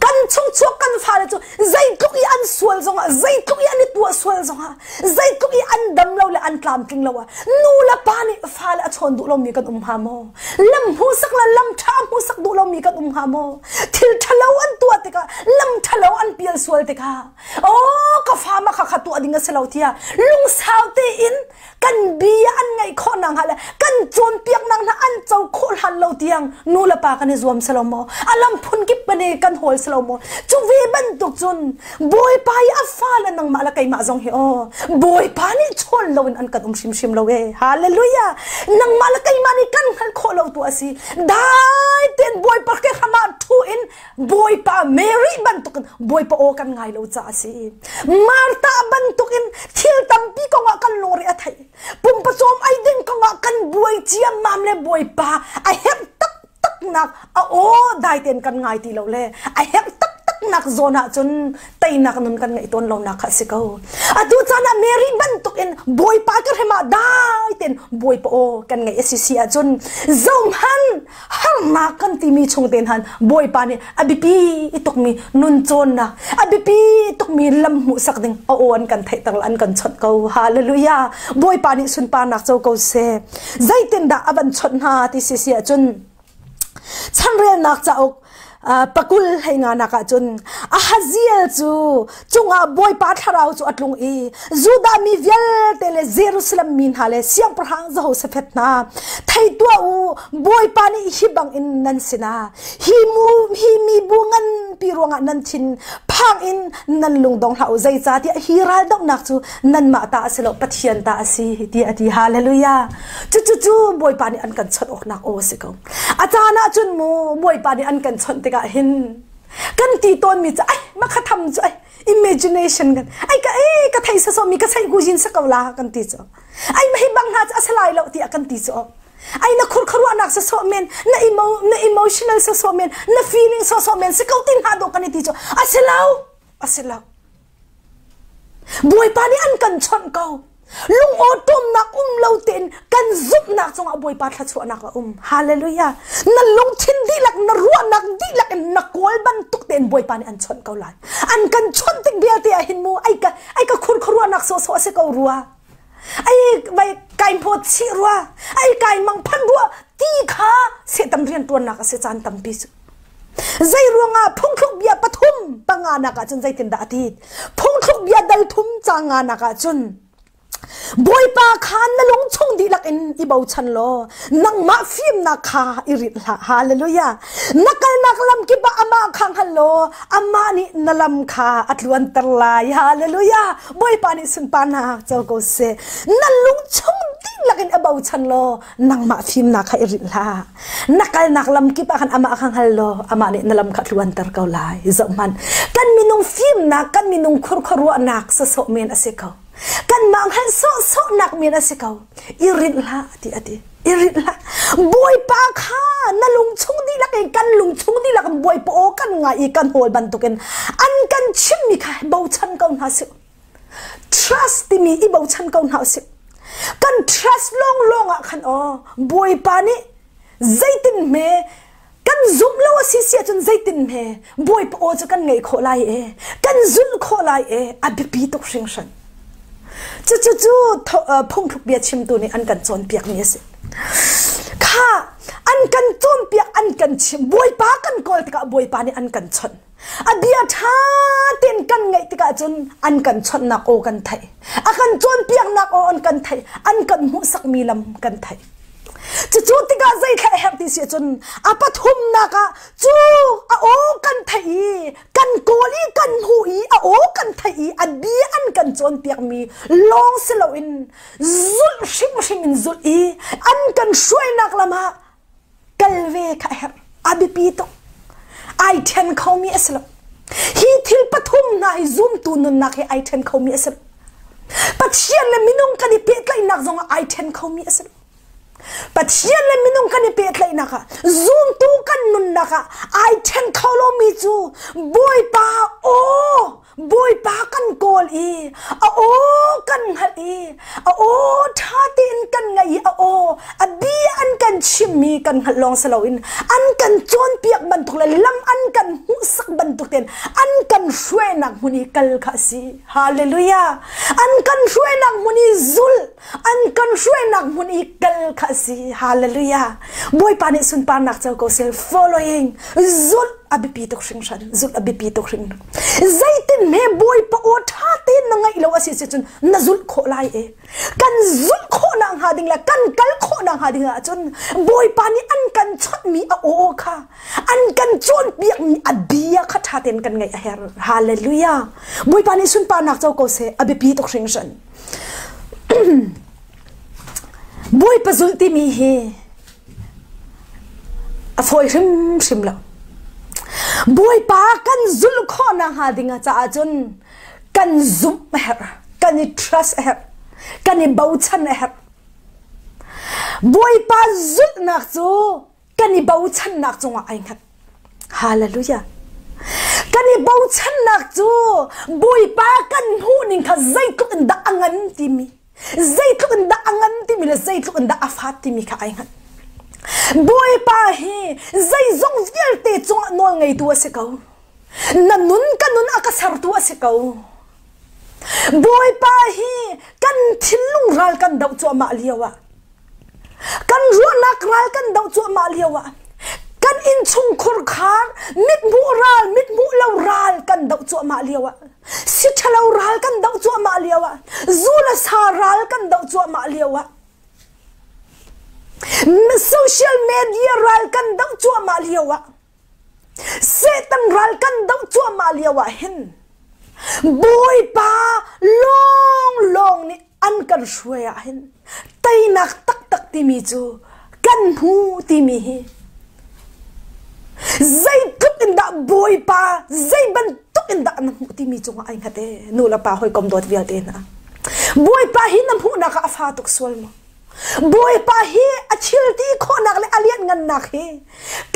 Kan chungchuak kan fale cu zeitluk i an sual zongah, zeitluk i an i tuah sual zongah, zeitluk i an dam lo le an tlamtling lo ah nu le pa nih fale a chawn duh lomi kan um hnga maw? Lam hmuhsak le lam ṭha hmuhsak duh lomi kan um hnga maw? Thil ṭhalo an tuah tikah, lam ṭhalo an pial sual tikah, oh ka fa ma kha kha tuah ding a si lo tiah lungsau tein kan bia an ngaih khawh nak hnga le kan cawnpiaknak hna an co khawh hlan lo tiang nu le pa kan i zuam selo maw? A lam phun kip kan i kan hawl selo maw? Cu ve bantuk cun Bawipa i a fale nangmah le keimah zong hi aw Bawipa nih chawn loin an kan um hrimhrim lo e. Hallelujah! Nangmah le keimah nih kan hngalh khawh lo tu a si. Dai tein Bawipa ke hram ah ṭhu in Bawipa Mary bantukin Bawipa aw kan ngai lo caah a si. Martha bantukin thil tampi kongah kan lungre a theih. Pumpacawm ei ding kongah kan buai ciammam le Bawipa a herh taktaknak a aw dai tein kan ngai ti lo le a herh taktaknak zawn ah cun teinak nun kan ngeih tawn lonak kha a si ko. Atu caan ah Mary bantukin Bawipa ka hrem ah dai tein Bawipa aw kan ngeih a si si ahcun zohhmanh harnak kan timi chung te han Bawipa nih a biapi tukmi nun cawnnak a biapi tukmi lam hmuhsak ding a aw an kan theihter an kan chawnh ko. Hallelujah. Bawipa nih sunparnak co ko seh. Zeitindah a van chawnh hna ti si si ahcun chanrelnak cauk pakul hei nga nak ahcun Ahaziel cu cungah Bawipa thlarau cu a tlung i Judah mi vialte le Jerusalem mi hna le siangpahrang Jehoshaphat hna thei tuah u, Bawipa nih hi bangin nan sinah hi mu hi mibu nganpi ruangah nan thin phang in nan lung dong hlah u, zeicahtiah hi raldohnak cu nanmah ta a si lo, Pathian ta a si, tiah a ti. Hallelujah. Cucu cu Bawipa nih an kan chawnh awknak aw a si ko. A caan ah cun mu Bawipa nih an kan chawnh tikah hin kan ti tawnmi cu ai makha tham cu ai imagination kan ai ka e ka thei sa so mi ka sei ku jin sa ko la kan ti cu ai ma hi bang hna cu a salai lo tiah kan ti cu ai na khur kharuahnak sa so men na emo na emotional sa so men na feeling sa so men si ko tin hna do kan ti cu a si lo a si lo. Bawipa nih an kan chawnh ko. Lungawṭawmnak um lo tein kan zumhnak cungah Bawipa thluachuahnak a um. Hallelujah. Na lungthin dihlak, na ruahnak dihlak in na kawl bantuk tein Bawipa nih an chawnh ko lai. An kan chawnh tik vialte ah hin mu ai ka ai ka khur khuaruahnak sawhsawh a si ko rua. Ai vai kai phawt chih rua. Ai kai mang phan rua ti kha Satan rianṭuannak a si caan tampi cu. Zei ruangah phungthluk bia pathum panga nak ah cun zeitindah a ti? Phungthluk bia dal thum ca nga nak ah cun Bawipa kha na lung chung dihlak in i bochan law nangmah fimnak kha i rinh hlah. Hallelujah. Na kalnak lam kip ah amah kha hngal law amah nih na lam kha a tluanter lai. Hallelujah. Bawipa nih sunparnak co ko seh. Na lung chung dihlak in i bochan law nangmah fimnak kha i rinh hlah. Na kalnak lam kip ah khan amah kha hngal law amah nih na lam kha tluanter ko lai. Zoh hmanh. Kan minung fimnak, kan minung khurkhuaruahnak sawsawh men a si ko. Kan mah hngalh sawhsawhnak men a si ko. I rinh hlah ti a ti. I rinh hlah. Bawipa kha na lung chung dihlak in kan lung chung dihlak in Bawipa aw kan ngai i kan hawl bantukin an kan chimmi kha bochan ko hna sih. Trust timi i bochan ko hna usih. Kan trust lawnglawng ah khan aw Bawipa nih zeitin hme kan zumh lo a si si ahcun zeitin hme Bawipa aw cu kan ngaih khawh lai e, kan zulh khawh lai e, a biapi tuk hringhran. Cucu cu phungthluk bia chimtu nih an kan cawnpiakmi a si. Kha an kan cawnpiak, an kan chim, Bawipa kan kawl tikah Bawipa nih an kan chawnh. A bia ṭha tein kan ngaih tikah cun an kan chawnhnak aw kan theih. A kan cawnpiaknak aw an kan theih. An kan hmuhsakmi lam kan theih. Cucu tikah zeithla a herh ti si ahcun a pathumnak ah cu a aw kan theih i kan kawl i kan hmuh i a aw kan theih i a bia an kan cawnpiakmi lawng si loin zulh hrimhrim in zulh i an kan hruainak lam ah kal ve kha a herh. A biapi tuk. Ai ṭhen khomi a si lo. Hi thil pathum hna hi zumtu nunnak he ai ṭhen khomi a si lo. Pathian le minung kan i pehtlaihnak zong ah ai ṭhen khomi a si lo. Pathian le minung kan i pehtlaihnak ah zumtu kan nunnak ah ai ṭhen kho lomi cu Bawipa aw Bawipa kan kawl i a aw kan hngalh i a aw ṭha tein kan ngaih i a aw a bia an kan chimmi kan hngalh lawng si loin an kan cawnpiak bantuk le lam an kan hmuhsak bantuk tein an kan hruainak hmun i kal kha a si. Hallelujah! An kan hruainak hmun i zul, an kan hruainak hmun i kal kha a si. Hallelujah! Bawipa nih sunparnak co ko seh. Following, zulh a biapi tuk hringhran, zulh a biapi tuk hringhran. Zeitin hme Bawipa aw ṭha tein na ngaih lo a si cun na zulh khawh lai e. Kan zulh khawhnak hnga ding le kan kal khawhnak hnga ding ahcun Bawipa nih an kan chawnhmi a aw kha an kan cawnpiakmi a bia kha ṭha tein kan ngaih a herh. Hallelujah. Bawipa nih sunparnak co ko seh. A biapi tuk hringhran. Bawipa zulh timi hi a fawi hrimhrim lo. Bawipa kan zulh khawhnak hnga ding ah caah cun kan zumh a herh, kan i trust a herh, kan i bochan a herh. Bawipa zulhnak cu kan i bochannak cungah ai hngat. Hallelujah. Kan i bochannak cu Bawipa kan hmuh ning kha zeitluk in dah a ngan timi zeitluk in dah a ngan timi le zeitluk in dah a fat timi kha ai hngat. Bawipa hi zeizong vialte cungah nawl ngeitu a si ko. Na nun ka nun a ka sertu a si ko. Bawipa hi kan thinlung ral kan doh cuahmah lio ah kan ruahnak ral kan doh cuahmah lio ah kan innchungkhur khar mithmuh ral mithmuh lo ral kan doh cuahmah lio ah si ṭhalo ral kan doh cuahmah lio ah zu le sa ral kan doh cuahmah lio ah social media ral kan doh cuahmah lio ah Satan ral kan doh cuahmah lio ah hin Bawipa lawnglawng nih an kan hruai ah hin teinak taktak timi cu kan hmu timi hi zeitluk in dah Bawipa zei bantuk in dah na hmuh timi cungah ai hngat e nu le pa hawikom dawt vialte hna Bawipa hi na hmuhnak ah a fa tuk sual maw Bawipa hi a thil ti khawhnak le a lianngannak hi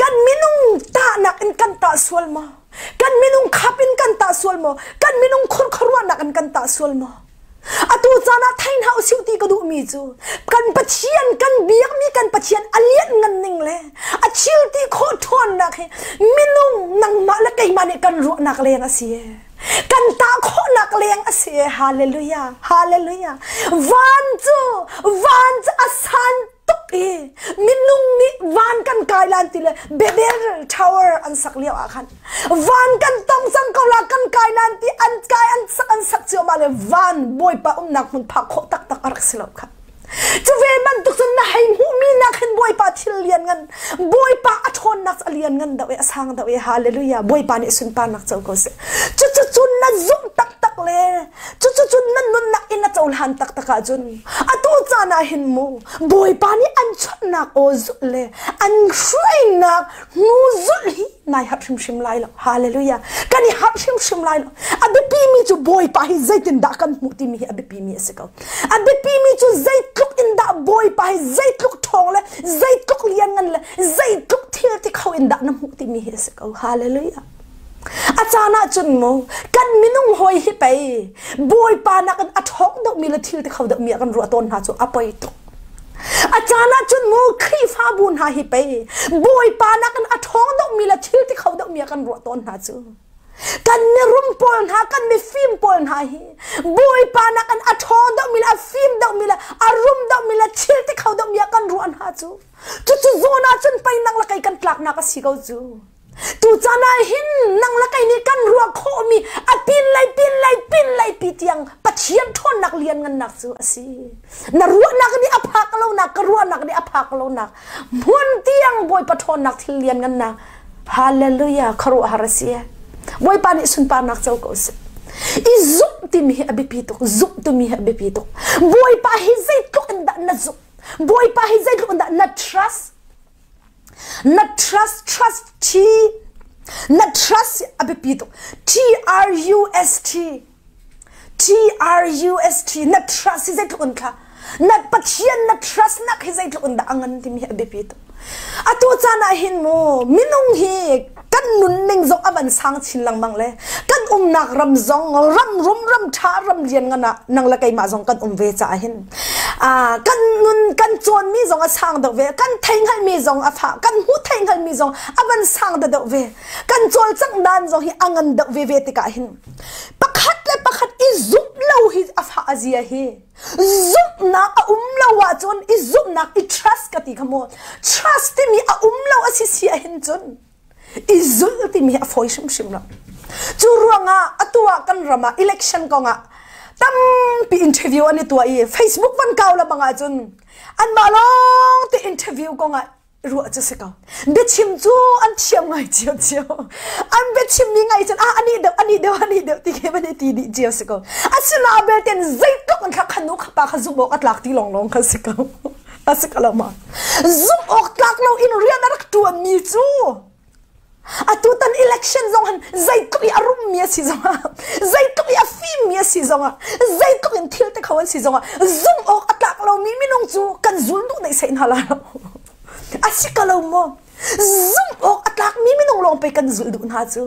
kan minung tahnak in kan tah sual maw? Kan minung khap in kan tah sual maw? Kan minung khurkhuaruahnak in kan tah sual maw? Atu caan ah thei hna usih ti ka duhmi cu kan Pathian kan biakmi kan Pathian a lianngan ning le a thil ti khawh ṭhawnnak hi minung nangmah le keimah nih kan ruahnak leng a si. Kan tah khawhnak leng a si. Hallelujah. Hallelujah. Van cu van cu a san tuk i minung nih van kan kai lan ti le Babel Tower an sak lio ah khan van kan tong cang ko la kan kai lan ti an kai an sak an sak cio ma le van bawipa umnak hmun phak khawh taktak a rak si lo kha. Cu ve bantuk cun na hei hmuhmi nak hin Bawipa thil lian ngan Bawipa a ṭhawnnak a lian ngan deuh i a sang deuh i hallelujah Bawipa nih sunparnak co ko seh. Cucu cun na zumh taktak le cucu cun na nunnak in na cohlan taktak ahcun atu caan ah hin mu Bawipa nih an chawnhnak aw zulh le an hruainak hnu zulh hi nai harh hrimhrim lai lo. Hallelujah. Kan i harh hrimhrim lai lo. A biapi mi cu Bawipa hi zeitindah kan hmuh timi hi a biapi mi a si ko. A biapi mi cu zeitluk in dah Bawipa hi zeitluk ṭhawng le zeitluk lianngan le zeitluk thil ti kho in dah na hmuh timi hi a si ko. Hallelujah. A caan ah cun mu kan minung hawi hi pei Bawipa nakin a ṭhawng deuhmi le thil ti kho deuhmi ah kan ruah tawn hna cu a poi tuk. A caan ah cun mu Khrihfabu hna hi pei Bawipa nakin a ṭhawng deuhmi le thil ti kho deuhmi ah kan ruah tawn hna cu. Kan mirum pawl hna, kan mifim pawl hna hi Bawipa nakin a ṭhawng deuhmi le a fim deuhmi le a rum deuhmi le thil ti kho deuhmi ah kan ruah hna cu. Cucu zawn ah cun pei nang le kei kan tlaknak a si ko cu. Tu caan ah hin nang le kei nih kan ruah khawhmi a pin lei pin lei pin lei pi tiang Pathian ṭhawnnak lianngannak cu a si. Na ruahnak nih a phak lonak ka ruahnak nih a phak lonak hmun tiang Bawipa ṭhawnnak thil lianngannak Hallelujah khuaruahhar a si. Bawipa nih sunparnak co ko seh. I zumh timi hi a biapi tuk. Zumh timi hi a biapi tuk. Bawipa hi zeitluk in dah na zumh? Bawipa hi zeitluk in dah na trust? Na trust trust T na trust a biapi tuk. T R U S T T R U S T na trust hi zeitluk in thla na Pathian na trust nak hi zeitluk in dah a ngan timi hi a biapi tuk. Atu caan ah hin mu minung hi kan nunning zong a van sang chin lengmang le kan umnak ram zong ram rum ram ṭha ram lian ngan ah nang le keimah zong kan um ve caah hin kan nun kan cawnmi zong a sang deuh ve kan theihngalhmi zong a fa kan hmuh theihngalhmi zong a van sang deuh ve kan cawlcangh dan zong hi a ngan deuh ve ve tikah hin pakhat le pakhat i zumh lo hi a fa a zia hi zumhnak a um lo ahcun i zumhnak i trust ka ti kha mu trust timi a um lo a si si ahhin cun i zulh timi hi a fawi hrimhrim lo cu ruangah atu ah kan ram ah election kongah tampi interview an i tuah i Facebook van kau la bang ahcun anmah lawng te interview kongah ruah cu si ko biachim cu an thiam ngai cio cio an biachim mi ngai cun ah ani deuh ani deuh ani deuh ti khi van i ti dih cio si ko asina belten zeitluk an thla khan nu kha pa kha zumh awk a tlak ti long long kha si ko a si ko lo ma zumh awk tlak lo in rian a rak tuan mi cu Atutan election zong han zeitluk i a rummi a si zongah zeitluk i a fimmi a si zongah zeitluk in thil te kho an si zongah zumh awk a tlak lomi minung cu kan zul duh nei sei hna la lo a si ka lo maw zumh awk a tlakmi minung lawng pe kan zulh duh hna cu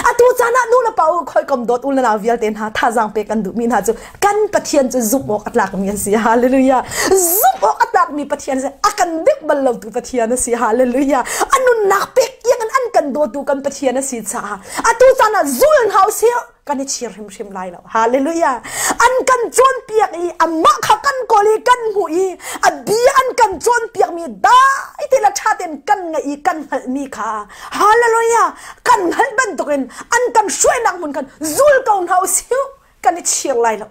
atu caan ah nu le pa u khoikom dawt u le nau vialte hna thazaang pe kan duhmi hna cu kan Pathian cu zumh awk a tlakmi an si hallelujah zumh awk a tlakmi Pathian si a kan deuh bal lo tu Pathian a si hallelujah a nunnak pek tiang in an kan dawtu kan Pathian a si caah atu caan ah zul hna usih kan i chir hrimhrim lai lo hallelujah an kan cawnpiak i amah kha kan kawl i kan hmuh i a bia an kan cawnpiak mi dai te le ṭha tein kan ngaih i kan hngalhmi kha hallelujah kan hngalh bantukin an kan hruainak hmun khan zul ko hna usih kan i chir lai lo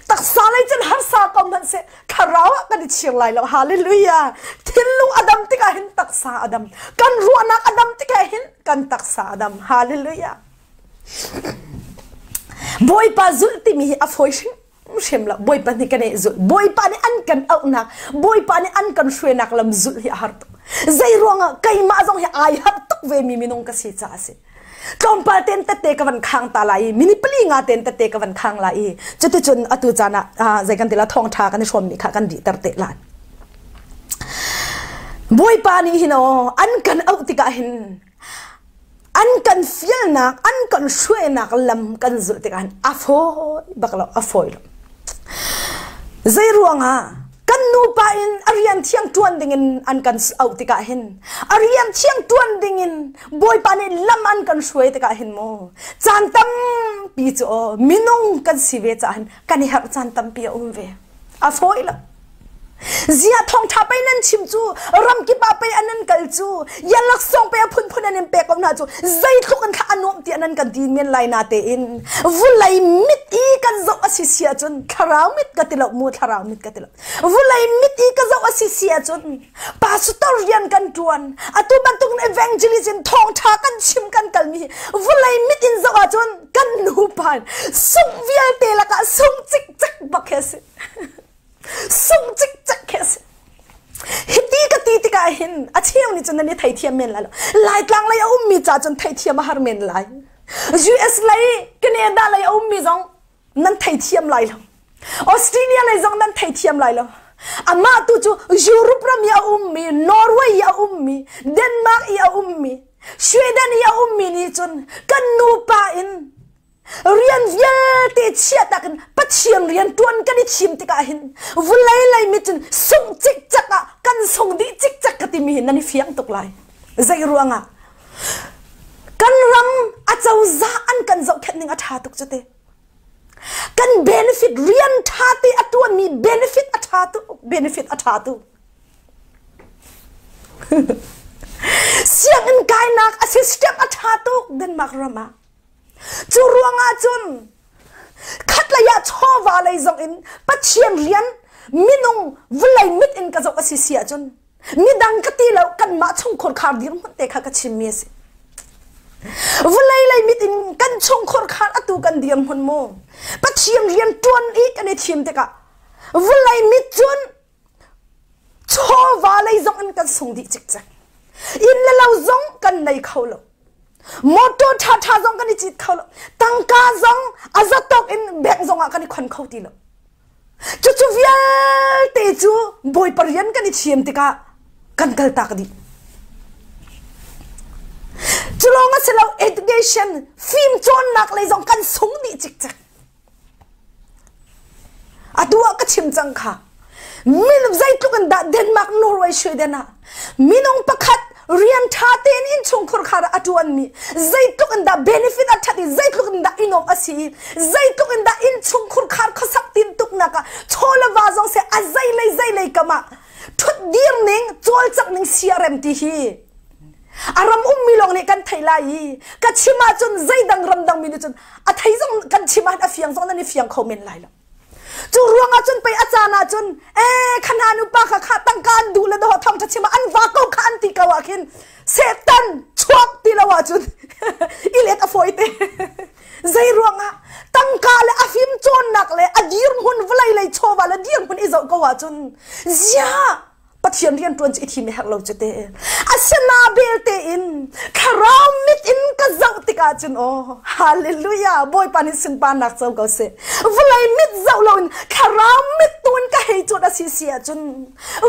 taksa lei cun harsa ko hmanh seh thlarau ah kan i chir lai lo hallelujah thinlung a dam tikah hin taksa a dam kan ruahnak a dam tikah hin kan taksa a dam hallelujah Bawipa zulh timi hi a fawi hrim hrim lo Bawipa nih kan i zulh Bawipa nih an kan auhnak Bawipa nih an kan hruainak lam zulh hi a har tuk zei ruangah keimah zong hi ai harh tuk ve mi minung ka si caah a si tlawmpal ten tette ka van khang ta lai i mini pali nga ten tette ka van khang lai i cuticun atu caan ah zei kan ti la thawngtha kan i hrawmmi kha kan dihter te lai Bawipa nih hin aw an kan auh tikah hin an kan fialnak an kan hruainak lam kan zulh tikah hin a fawi bak lo a fawi lo zei ruangah kan nupa in a rian thiang ṭuan dingin an kan auh tikah hin a rian thiang ṭuan dingin Bawipa nih lam an kan hruai tikah hin mu caan tampi cu aw minung kan si ve caah hin kan i harh caan tampi a um ve a fawi lo Zia thawngṭha pei nan chim cu ramkip ah pei an nan kal cu ya laksawng pei a phunphun an in pek ko hna cu zeitluk in thla a nuam tiah nan kan ti men lai na tein vulei mit i kan zoh a si si ahcun thlarau mit ka ti lo mu thlarau mit ka ti lo vulei mit i ka zoh a si si ahcun pastor rian kan ṭuan atu bantuk in evangelism thawngṭha kan chim kan kalmi hi vulei mit in zoh ahcun kan nupa sung vialte lakah sung cikcek bak hi a si sung cikcek khi a si hiti ka ti tikah hin a cheu nih cun nan i theithiam men lai lo laitlang lei a ummi ca cun theithiam a har men lai US lei Canada lei a ummi zong nan theithiam lai lo Australia lei zong nan theithiam lai lo amah tu cu Europe ram i a ummi Norway i a ummi Denmark i a ummi Sweden i a ummi nih cun kan nupa in rian vialte chiahtak in Pathian rian ṭuan kan i thim tikah hin vulei lei mit cun sungh cikcek ah kan sung dih cikcek ka timi hi nan i fiang tuk lai zei ruangah kan ram a cozah an kan zohkhenh ning a ṭha tuk cu te kan benefit rian ṭha te a ṭuanmi benefit a ṭha tuk benefit a ṭha tuk. Sianginn kainak a system a ṭha tuk Denmark ram ah. Cu ruangah cun khatlei ah chawva lei zong in Pathian rian minung vawlei mit in ka zoh a si si ahcun midang ka ti lo kanmah chungkhur khar dirhmun te kha ka chimmi a si. Vawlei lei mit in kan chungkhur khar atu kan dirhmun mu. Pathian rian ṭuan i kan i thim tikah vawlei mit cun chawva lei zong in kan sung dih cikcek. Inn le lo zong kan nei kho lo. Motor ṭhaṭha zong kan i cit kho lo. Tangka zong a zatawk in bank zong ah kan i khon kho ti lo. Cucu vialte cu Bawipa rian kan i thiam tikah kan kaltak dih. Cu lawng a si lo education fim cawnnak lei zong kan sung dih cikcek. Atu ah ka chim cang kha. Minung zeitluk in dah Denmark, Norway, Sweden ah minung pakhat rian ṭha tein innchungkhur khar ah a ṭuanmi zeitluk in dah benefit a ṭhat i zeitluk in dah inuam a si i zeitluk in dah innchungkhur khar khuasak tintuknak ah chaw le va zong seh a zeilei zeilei kam ah ṭhutdir ning cawlcangh ning siarem ti hi a ram ummi lawng nih kan theih lai i ka chim ahcun zeidang ramdang mi nih cun a thei zong kan chim ahhin a fiang zong nan i fiang kho men lai lo. Cu ruangah cun pei a caan ah cun ee kha hna nupa kha kha tangka an duh le dawh thawngṭha chim ah an va ko kha an ti ko ah khin Satan chuak ti lo ahcun i let a fawi te. Zei ruangah tangka le a fim cawnnak le a dirhmun vawlei lei chawva le dirhmun i zoh ko ahcun ziah Pathian rian ṭuan cu i thim i herh lo cu te. Asina belte in thlarau mit in ka zoh tikah cun aw hallelujah Bawipa nih sunparnak co ko seh. Vawlei mit zoh loin thlarau mit tu in ka hei cuan a si si ahcun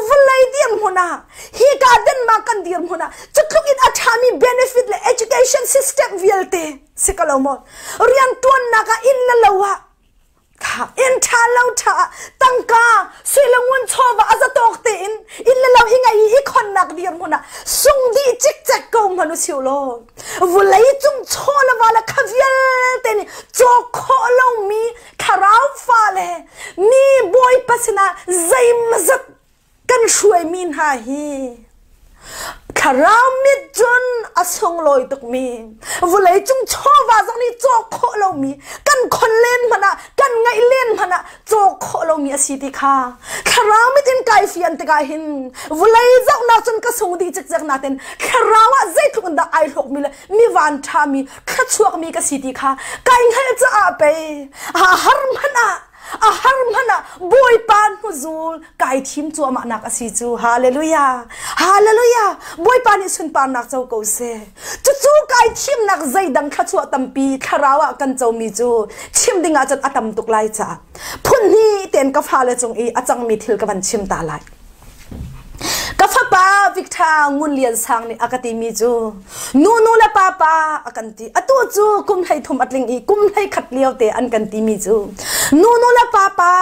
vawlei dirhmun ah hika Denmark kan dirhmun ah cutluk in a ṭhami benefit le education system vialte si ko lo maw rian ṭuannak ah inn le lo ah Inn ṭha lo ṭha tangka sui le ngun chawva a zatawk tein inn le lo i ngei i khonnak dirhmun ah sung dih cikcek ko hmanh u siu law vulei cung chaw le va le kha vialte nih cawk khawh lomi thlarau fa le mi bawipa sinah zeimazat kan hruaimi hna hi thlarau mit cun a sunglawi tukmi vawleicung chawva zong nih cawk khawh lomi kan khon len hmanh ah kan ngaih len hmanh ah cawk khawh lomi a si ti kha thlarau mit in kai fian tikah hin vawlei zohnak cun ka sung dih cikcek natin thlarau ah zeitluk in dah ai hlawkmi le mi van ṭhami thluachuakmi ka si ti kha kai hngalh caah pei a har hmanh ah a har hmanh ah Bawipa hnuzul kai thim cuahmah nak a si cu. Hallelujah. Hallelujah. Bawipa nih sunparnak co ko seh. Cucu kai thimnak zeidang thluachuah tampi thlarau ah kan comi cu chim ding ah cun a tam tuk lai caah phun hnih tein ka fale cung i a cangmi thil ka van chim ta lai. Ka fapa Victor Ngun Lian Sang nih a ka timi cu nu nu le pa pa a kan ti. Atu cu kum 13 a tling i kum 11 lio te an kan timi cu nu nu le pa pa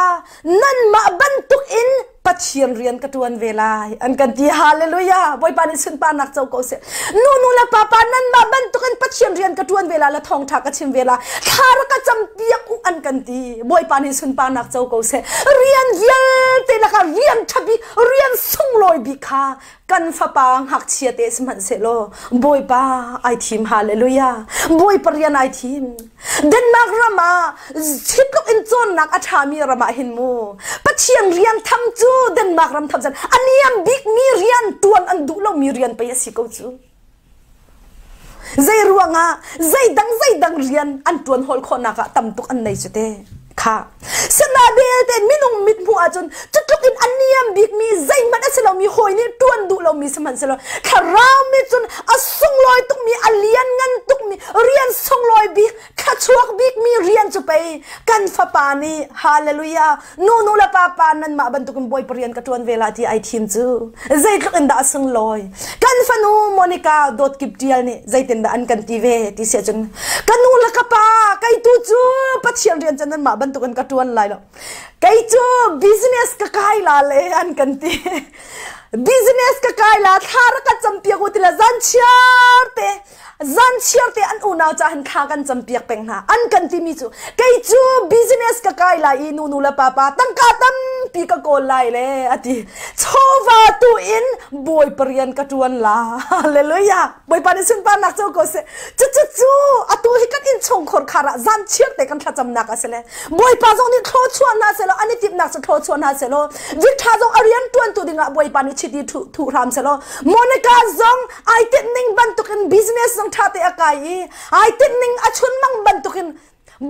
nanmah bantuk in Pathian rian ka tuan ve lai an kan ti. Hallelujah. Bawipa nih sunparnak co ko seh. Nu nu le pa pa nanmah bantuk in Pathian rian ka tuan ve lai le thawngtha ka chim ve lai. Thla rak ka cam piak u an kan ti. Bawipa nih sunparnak co ko seh. Rian vialte lakah rian ṭha bik, rian sunglawi bik kha kan fapa ngakchia te sihmanhsehlaw Bawipa ai thim. Hallelujah. Bawipa rian ai thim. Denmark ram ah hitluk in cawnnak a ṭhami ram ah hin mu Pathian rian tham cu Denmark ram tham cun a niam bikmi rian ṭuan an duh lomi rian pei a si ko cu. Zei ruangah zeidang zeidang rian an ṭuan hawl khawhnak ah tam tuk an nei cu te kha. Sana belte minung mithmuh ahcun cutluk in a niam bikmi zeihmanh a si lomi hawi nih ṭuan duh lomi sihmanhsehlaw thlarau mi cun a sunglawi tukmi a lianngan tukmi rian sunglawi bik thluachuak bikmi rian cu pei kan fapa nih hallelujah nu nu le pa pa nanmah bantukin bawipa rian ka ṭuan ve la ti ai thim cu zeitluk in dah a sunglawi kan fanu Monica dawtkip ṭial nih zeitin dah an kan ti ve ti si ahcun ka nu le ka pa kei tu cu Pathian rian cu nanmah bantukin ka ṭuan lai lo kei cu business ka kai la le an kan ti business ka kai la thla rak ka campiak u ti le zan chiar te zan chiar te an unau ca hin thla kan campiak peng hna an kan timi cu kei cu business ka kai lai i nu nu le papa tangka tampi ka kawl lai le ati. Chawva tu in Bawipa rian ka ṭuan la. Hallelujah. Bawipa nih sunparnak co ko seh. Cu cu cu atu hi kan innchungkhar khar ah zan chiar te kan thlacamnak a si le Bawipa zong nih thluachuah hna seh law an i timhnak cu thluachuah hna seh law Victor zong a rian ṭuantu dingah Bawipa nih chiti thuh hram seh law Monica zong ai tinh ning bantukin business zong ṭha te a kai i ai tinh ning a chunmang bantukin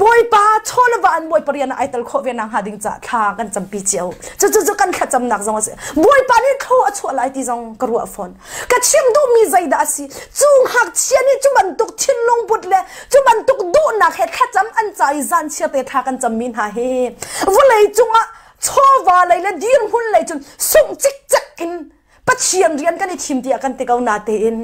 Bawipa chawleva an Bawipa rian ah ai tel khawh ve nak hnga ding ca thla kan campi cio. Cu cu cu kan thlacamnak zong a si. Bawipa nih thlo a chuah lai ti zong ka ruah fawn. Ka chim duhmi zeidah a si? Cu ngakchia nih cu bantuk thinlung put le cu bantuk duhnak he thlacam an ca i zan chia te thla kan cammi hna hi vawlei cungah chawva lei le dirhmun lei cun sungh cikcek in Pathian rian kan i thim tiah kan ti ko natein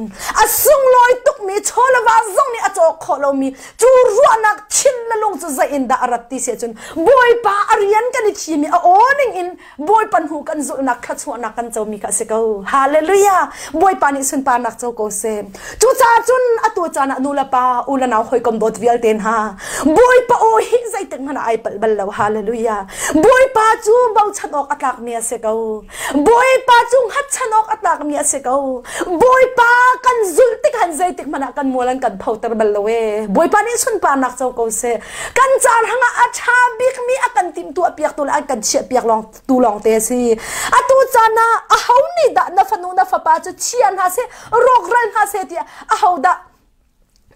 a sunglawi tukmi chawleva zong nih a cawk khawh lomi cu ruahnak thin le lung cu zei in dah a rat ti si ahcun Bawipa a rian kan i thim i a aw ning in Bawipa hnu kan zulhnak thluachuahnak kan comi kha a si ko. Hallelujah! Bawipa nih sunparnak co ko seh. Cucaah cun atu caan ah nu le pa u le nau hawikom dawt vialte hna Bawipa aw hi zeitik hmanh ah ai palh bal lo. Hallelujah! Bawipa cu bochan awk a tlakmi a si ko. Bawipa cu hngatchan awk a tlakmi a si ko. Bawipa kan zulh tik han zeitik hmanh ah kan mual an kan photer bal lo ee. Bawipa nih sunparnak co ko seh. Kan caan hangah a ṭha bikmi a kan timhtuah piak tu le an kan chiah piak lawng tu lawng te a si. Atu caan ah aho nih dah na fanu na fapa cu chia hna seh, rawkral hna seh tiah aho dah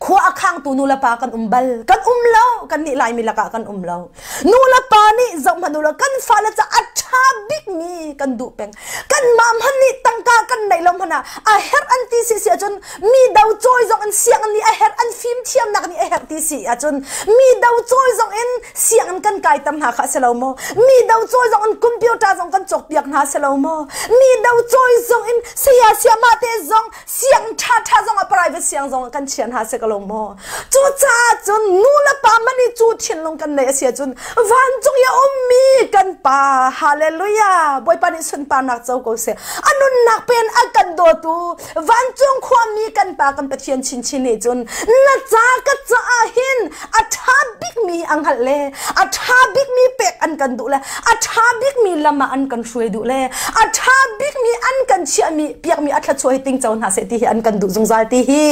khua a khangtu nu le pa kan um bal kan um lo kan nih laimi lakah kan um lo nu le pa nih zoh hmanh u law kan fale ca a ṭha bikmi kan duh peng kan mah hmanh nih tangka kan neih lo hmanh ah a herh an ti si si ahcun mi do cawi zong in sianginn nih a herh an fim thiamnak nih a herh ti si ahcun mi do cawi zong in sianginn kan kai tam hna kha a si lo maw mi do cawi zong in computer zong kan cawk piak hna si lo maw mi do cawi zong in saya siama te zong siang ṭha ṭha zong ah private siang zong ah kan chian ha se ka lo maw cucaah cun nu le pa mani cu thinlung kan nei a si ahcun vancung i a ummi kan pa hallelujah bawipa nih sunparnak co ko seh a nunnak pen a kan dawtu vancung khuami kan pa kan pathian chinchin nih cun na ca ka caah hin a ṭha bikmi a hngalh le a ṭha bikmi pek an kan duh le a ṭha bikmi lam ah an kan hruai duh le a ṭha bikmi an kan chiahmi piakmi a thluachuah hi tingco hna seh ti hi an kan duh zungzal ti hi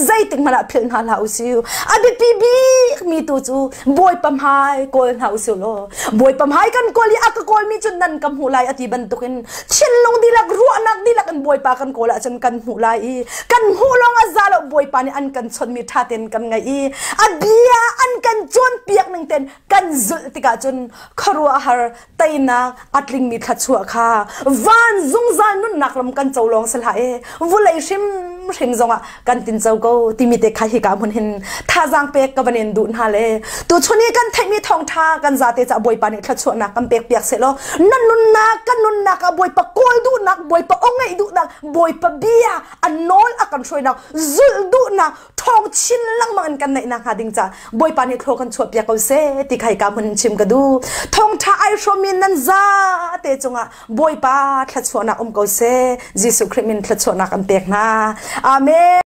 zeitik hmanh ah philh hna hlah usih a biapi bikmi tu cu Bawipa hmai kawl hna usih law Bawipa hmai kan kawl i a ka kawlmi cu nan ka hmuh lai a ti bantukin thinlung dihlak ruahnak dihlak in Bawipa kan kawl ahcun kan hmuh lai i kan hmuh lawng a za lo Bawipa nih an kan chawnhmi ṭha tein kan ngaih i a bia an kan cawnpiak ning tein kan zulh tikah cun khuaruahhar teinak a tlingmi thluachuah kha van zungzal nunnak ram kan co lawng si hlah e vulei hrimhrim zongah kan tin co ko timi te kha hika hmun hin thazaang pek ka van in duh hna le tuchun i kan theihmi thawngtha kan zate ca Bawipa nih thluachuahnak kan pek piak seh law nan nunnak kan nunnak ah Bawipa kawl duhnak Bawipa aw ngaih duhnak Bawipa bia a nawl a kan hruainak zulh duhnak thawng chin lengmang in kan neih nak hnga ding ca Bawipa nih thlaw kan chuah piak ko seh ti khai ka hmun chim ka duh thawngtha ai hrawmi nan za te cungah Bawipa thluachuahnak um ko seh Jesuh Khrih min thluachuahnak an pek hna amen.